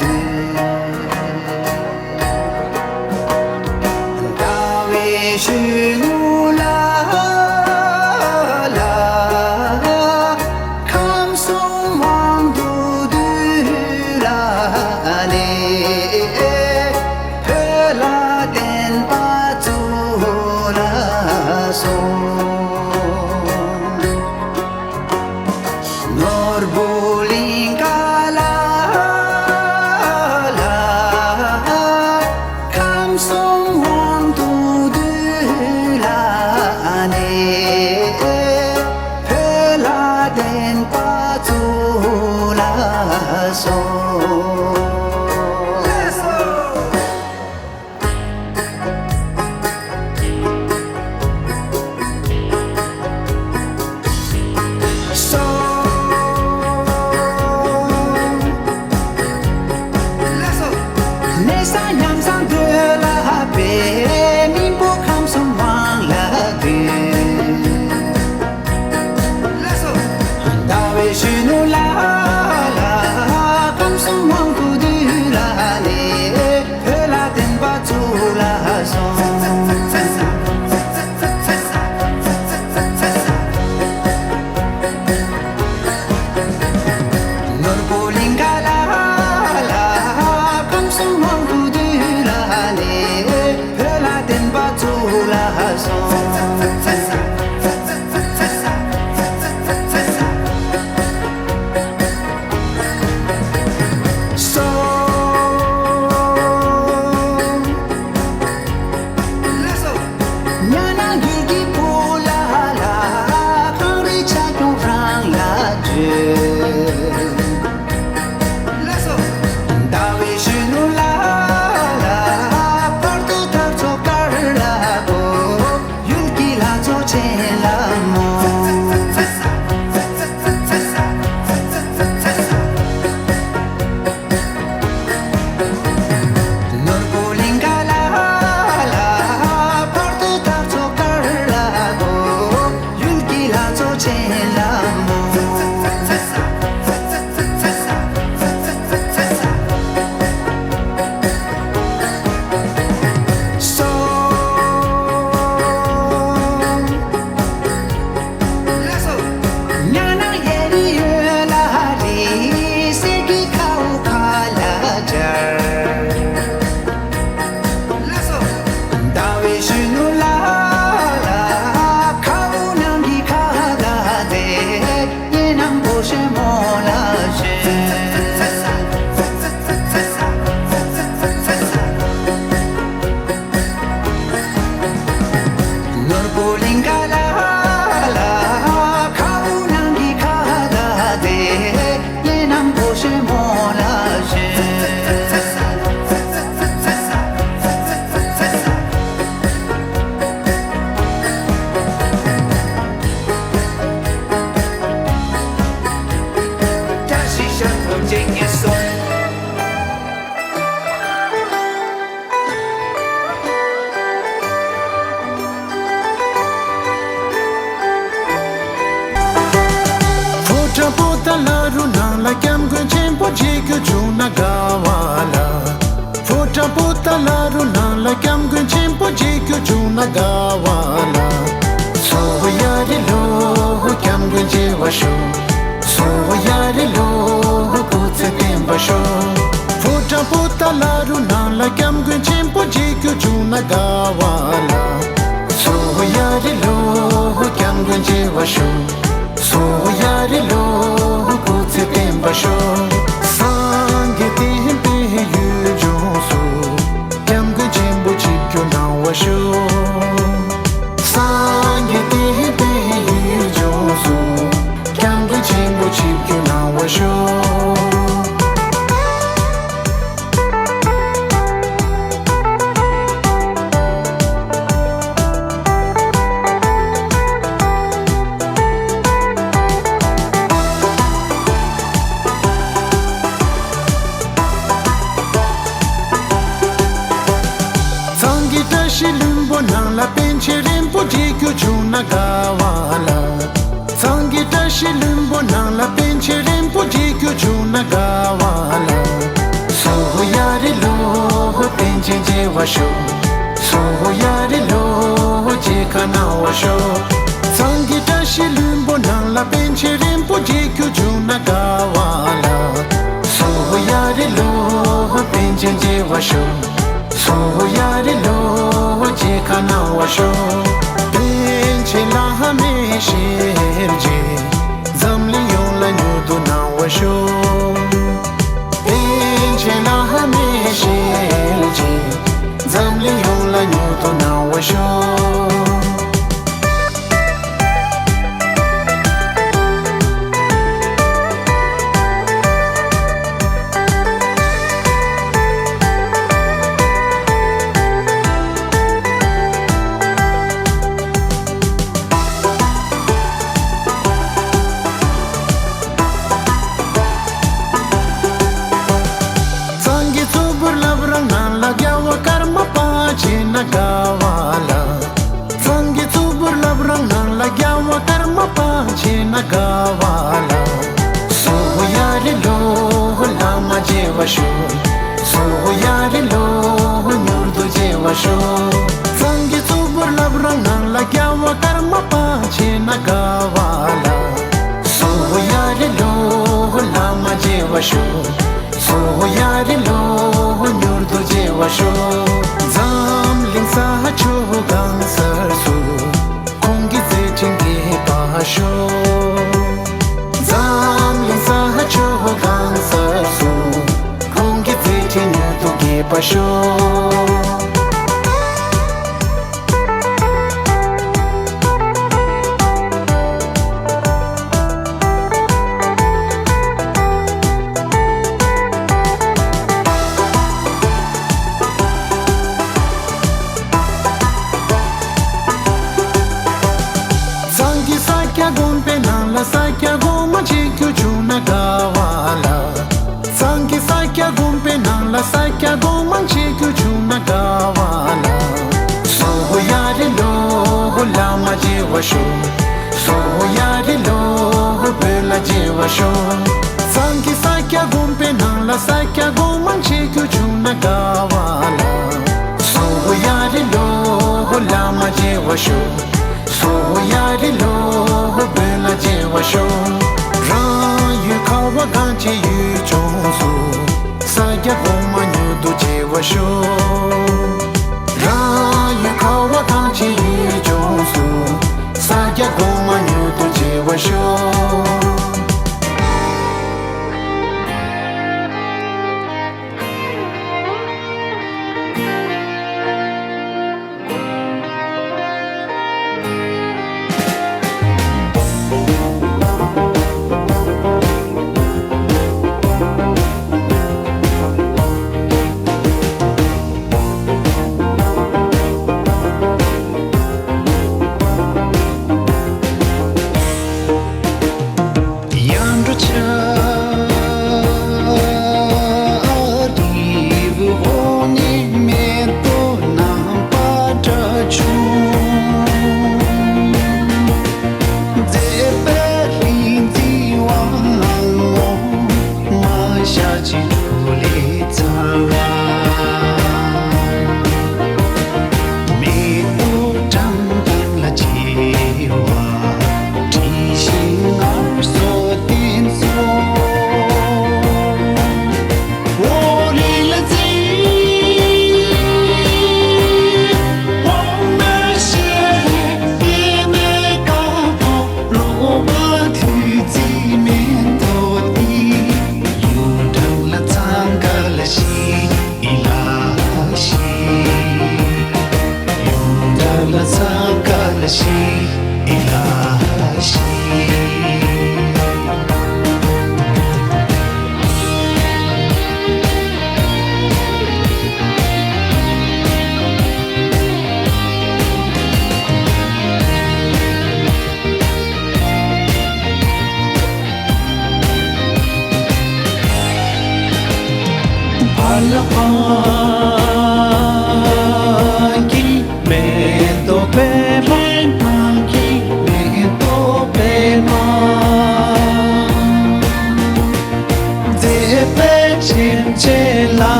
འདུད། ཟླ་བའི་གཞོན་ནུ་ལ་ལ། ཁམས་གསུམ་དབང་དུ་བསྡུས་ལ་གནས། བོད་ལ་བསྟན་པ་བཙུགས་ལ་སོང་། ནོར་བུ་གླིང་ག་ལ་ལ། ཁམས་གསུམ་དབང་དུ་བསྡུས་ལ་གནས། བོད་ལ་བསྟན་པ་བཙུགས་ལ་སོང་། སོ། གནས་བཟང་ཉམས་བཟང་འདོད་ལ་འབད། མི་བུ་ཁམས་གསུམ་དབང་ལ་འདུད། ཟླ་བའི་གཞོན་ནུ་ལ་ལ། ཁམས་གསུམ་དབང་དུ་བསྡུས་ལ་གནས། བོད་ལ་བསྟན་པ་བཙུགས་ལ་སོང་། ནོར་བུ་གླིང་ག་ལ་ལ། ཁམས་གསུམ་དབང་དུ་བསྡུས་ལ་གནས། བོད་ལ་བསྟན་པ་བཙུགས་ལ་སོང་། སོ། ཉ་ནང་ཡུལ་གྱི་བུ་ལ་ལ། གངས་རི་བྱ་ཁྱུང་རང་ལ་བརྗོད། ཟླ་བའི་གཞོན་ནུ་ལ་ལ། བར་དུ་ཐག་ཚོ་དཀར་ལ་གོ། ཡུལ་གྱི་ལྷ་ཚོགས་ཆེན་ལ་མོ། ནོར་བུ་གླིང་ག་ལ་ལ། བར་དུ་ཐག་ཚོ་དཀར་ལ་གོ། ཡུལ་གྱི་ལྷ་ཚོགས་ཆེན་ལ་མོ། སོ། ཉ་ནང་ཡེ་རི་ཡོད་ལ་རི། གསེར་གྱི་ཁའུ་ཁ་ལ་སྦྱར། ཟླ་བའི་གཞོན་ནུ་ལ་ལ། ཁའུ་ནང་གི་ཁ་ག་དེ། ཡེ་ནང་བོ་ཤེ་མོ་ལ་ཤེ། ནོར་བུ་གླིང་ག་ལ་ལ། ཁའུ་ནང་གི་ཁ་ག་དེ། ཡེ་ནང་བོ་ཤེ་མོ་ལ་ཤེ། བཀྲ་ཤིས་ཞབས་བྲོ་ཅན་ངན་སོང་། ཕོ་བྲང་པོ་ཏཱ་ལ་རུ་ནང་ལ་སྐྱབས་མགོན་ཆེན་པོ་མཇལ་རྒྱུ་བྱུང་ན་དགའ་བ་ལ། ཕོ་བྲང་པོ་ཏཱ་ལ་རུ་ནང་ལ་སྐྱབས་མགོན་ཆེན་པོ་མཇལ་རྒྱུ་བྱུང་ན་དགའ་བ་ལ། སོ་ཡ་རི་ལོ་སྐྱབས་མགོན་མཇལ་བར་ཤོག་སོ་ཡ་རི་ལོ་སྐུ་ཚེ་བརྟན་པར་ཤོག་ཕོ་བྲང་པོ་ཏཱ་ལ་རུ་ནང་ལ་སྐྱབས་ བ་ཤོག། སངས་རྒྱས་བསྟན་པའི་ཡུལ་ལྗོངས་སུ། སྐྱབས་མགོན་ཆེན་པོ་ཆིབས་བསྒྱུར་གནང་བར་ཤོག། ཚང་གི་བཀྲ་ཤིས་ལྷུན་པོ་ནང་ལ་པཎ་ཆེན་རིན་པོ་ཆེ་ཁྱོད་བྱོན་ན་དགའ་བ་ལ། ཚང་གི་བཀྲ་ཤིས་ལྷུན་པོ་ནང་ལ་པཎ་ཆེན་རིན་པོ་ཆེ་ཁྱོད་བྱོན་ན་དགའ་བ་ལ། སོ་ཧོ་ཡ་རེ་ལོ་ཧོ་པཎ་ཆེན་མཇལ་བར་ཤོག། སོ་ཧོ་ཡ་རེ་ལོ་ཧོ་མཇལ་ཁ་གནང་བར་ཤོག། ཚང་གི་བཀྲ་ཤིས་ལྷུན་པོ་ནང་ལ་པཎ་ཆེན་རིན་པོ་ཆེ་ཁྱོད་བྱོན་ན་དགའ་བ་ལ། སོ་ཧོ་ཡ་རེ་ལོ་ཧོ་པཎ་ཆེན་མཇལ་བར་ཤོག། སོ་ཧོ་ཡ་རེ་ལོ་ཧོ་མཇལ་ཁ་གནང་བར་ཤོག། པཎ་ཆེན་བླ་མའི་ཞལ་མཇལ། འཛམ་གླིང་ཡོངས་ལ་མྱུར་དུ་གནང་བར་ཤོག། པཎ་ཆེན་བླ་མའི་ཞལ་མཇལ། འཛམ་གླིང་ཡོངས་ལ་མྱུར་དུ་གནང་བར་ཤོག། ཚང་གི་གཙུག་ཕུད་བླ་བྲང་ནང་ལ་རྒྱལ་བ་ཀརྨ་པ་མཇལ་ན་དགའ་བ་ལ། ཚང་གི་གཙུག་ཕུད་བླ་བྲང་ནང་ལ་རྒྱལ་བ་ཀརྨ་པ་མཇལ་ན་དགའ་བ་ལ། སོ་ཧོ་ཡ་རེ་ལོ་ཧོ་བླ་མ་མཇལ་བར་ཤོག། སོ་ཧོ་ཡ་རེ་ལོ་ཧོ་མྱུར་དུ་མཇལ་བར་ཤོག། ཚང་གི་གཙུག་ཕུད་བླ་བྲང་ནང་ལ་རྒྱལ་བ་ཀརྨ་པ་མཇལ་ན་དགའ་བ་ལ། སོ་ཧོ་ཡ་རེ་ལོ་ཧོ་བླ་མ་མཇལ་བར་ཤོག། སོ་ཧོ་ཡ་རེ་ལོ་ཧོ་མྱུར་དུ་མཇལ་བར་ཤོག། འཛམ་གླིང་ས་ཕྱོགས་གང་སར་སུ། ཁོང་གི་མཛད་འཕྲིན་རྒྱས་པར་ཤོག། འཛམ་གླིང་ས་ཕྱོགས་གང་སར་སུ། ཁོང་གི་མཛད་འཕྲིན་མྱུར་དུ་རྒྱས་པར་ཤོག། ཚང་གི་ས་སྐྱ་དགོན་པའི་ནང་ལ་ས་སྐྱ་གོང་མ་མཇལ་རྒྱུ་བྱུང་ན་དགའ་བ་ལ། ཚང་གི་ས་སྐྱ་དགོན་པའི་ནང་ལ་ས་སྐྱ་གོང་མ་མཇལ་རྒྱུ་བྱུང་ན་དགའ་བ་ལ། སོ་ཧོ་ཡ་རེ་ལོ་ཧོ་བླ་མ་མཇལ་བར་ཤོག། སོ་ཧོ་ཡ་རེ་ལོ་ཧོ་བོད་ལ་མཇལ་བར་ཤོག། ཚང་གི་ས་སྐྱ་དགོན་པའི་ནང་ལ་ས་སྐྱ་གོང་མ་མཇལ་རྒྱུ་བྱུང་ན་དགའ་བ་ལ། སོ་ཧོ་ཡ་རེ་ལོ་ཧོ་བླ་མ་མཇལ་བར་ཤོག། སོ་ཧོ་ཡ་རེ་ལོ་ཧོ་བོད་ལ་མཇལ་བར་ཤོག། རང་ཡུལ་ཁ་བ་གངས་ཅན་ཡུལ་ལྗོངས་སུ། ས་སྐྱ་གོང་མ་མྱུར་དུ་མཇལ་བར་ཤོག། རང་ཡུལ་ཁ་བ་གངས་ཅན་ཡུལ་ལྗོངས་སུ། ས་སྐྱ་གོང་མ་མྱུར་དུ་མཇལ་བར་ཤོག།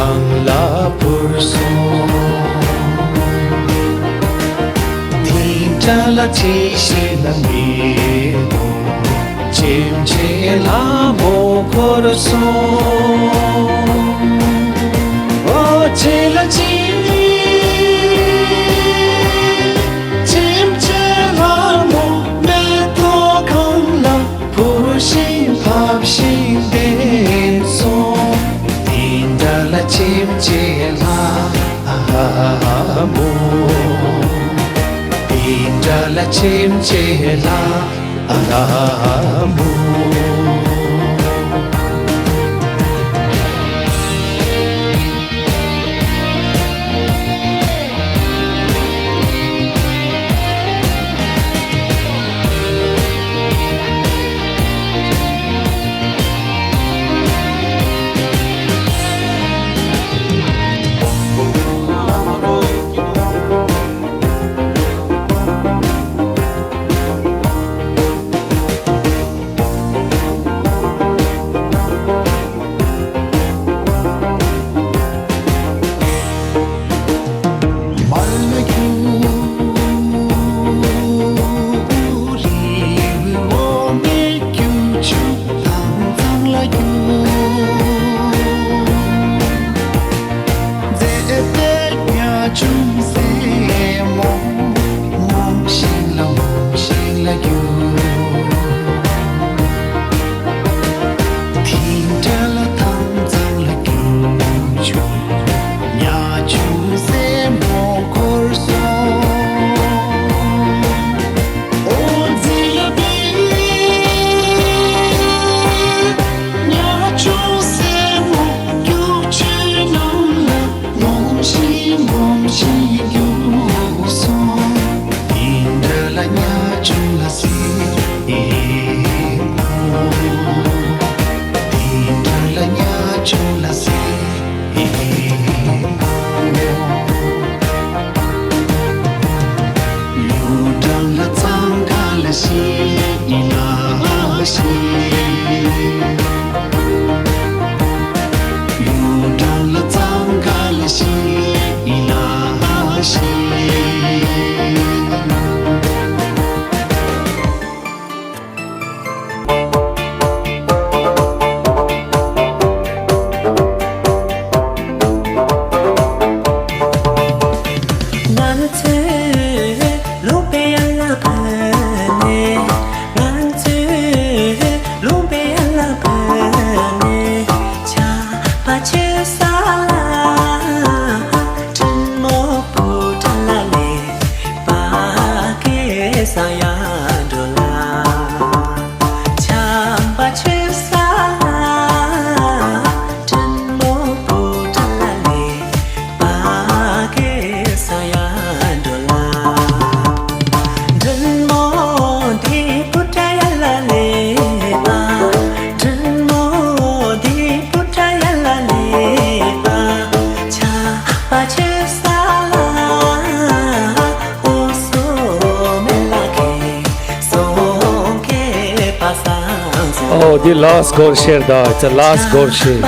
གང་ལ་བོར་སོང་། དེ་འདྲ་ལ་དྲིས་ཤིག་ལ་མི་འོང་། ཅིམ་ཅེ་ལྷ་མོ་འཁོར་སོང་། འོ་ཅེ་ལ་ཅིམ། ཅིམ་ཅེ་ལྷ་མོ་མེ་ཏོག་གང་ལ་བོར་ཞིང་ཕབ་ཞིང་བསྡད་སོང་། དེ་འདྲ་ལ་ཅིམ་ཅེ་ལྷ་མོ། དེ་འདྲ་ལ་ཅིམ་ཅེ་ལྷ་མོ། ངོམས་ཤིང་ངོམས་ཤིང་རྒྱུགས་སོང་། དེ་འདྲ་ལ་ཉ་ཆུང་ལ་ཟེར། དེ་འདྲ་ལ་ཉ་ཆུང་ལ་ཟེར། གཡུ་སྦྲང་ལ་གཙང་ཁ་ལ་ཤི་ལ་ཤི། གཡུ་སྦྲང་ལ་གཙང་ཁ་ལ་ཤི་ལ་ཤི། ང་ཚོའི་ལུང་པའི་ཡན་ལག་ཕུ་ནས། ང་ཚོའི་ལུང་པའི་ཡན་ལག་ཕུ་ནས། ཆར་པ་ཆུ་ས་ལ། དྲིན་མོ་བུ་ཁྲ་ལ་ལས། པ་ཀེ་ས་ཡ་འགྲོ་ལ། ཆར་པ་ཆུ་ས་ལ། དྲིན་མོ་བུ་ཁྲ་ལ་ལས། པ་ཀེ་ས་ཡ་འགྲོ་ལ། དྲིན་མོ་འདི་བུ་ཁྲ་ཡ་ལ་ལས་པ། དྲིན་མོ་འདི་བུ་ཁྲ་ཡ་ལ་ལས་པ། ཆར་པ་ཆུ་ས་ལ། འོ་སོ་མེ་ལ་ཁེ། སོང་ཁེ་པ་སང་སོ། Oh, the last goal share, da. It's the last goal share.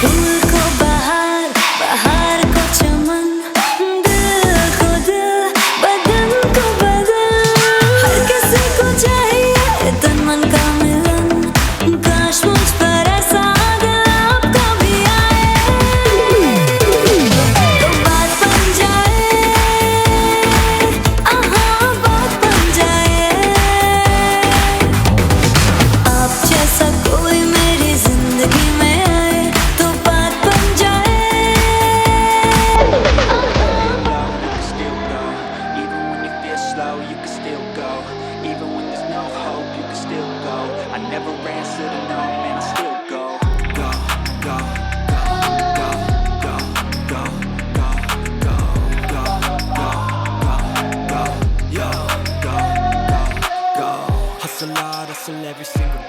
फूल को बहार, बहार को चमन, दिल को दिल, बदन को बदन। हर किसी को चाहिए तन मन का मिलन। काश मुझ पर ऐसा अगर आपका भी आए, तो बात बन जाए। आहा, बात बन जाए। आप जैसा कोई मेरी जिंदगी में आए, तो बात बन जाए। Even when you feel slow, you can still go. Even when there's no hope, you can still go. I never answer to no, man, I still go. Go, go, go, go, go, go, go, go, go, go, go, yo, go, go, go. Hustle hard, hustle every single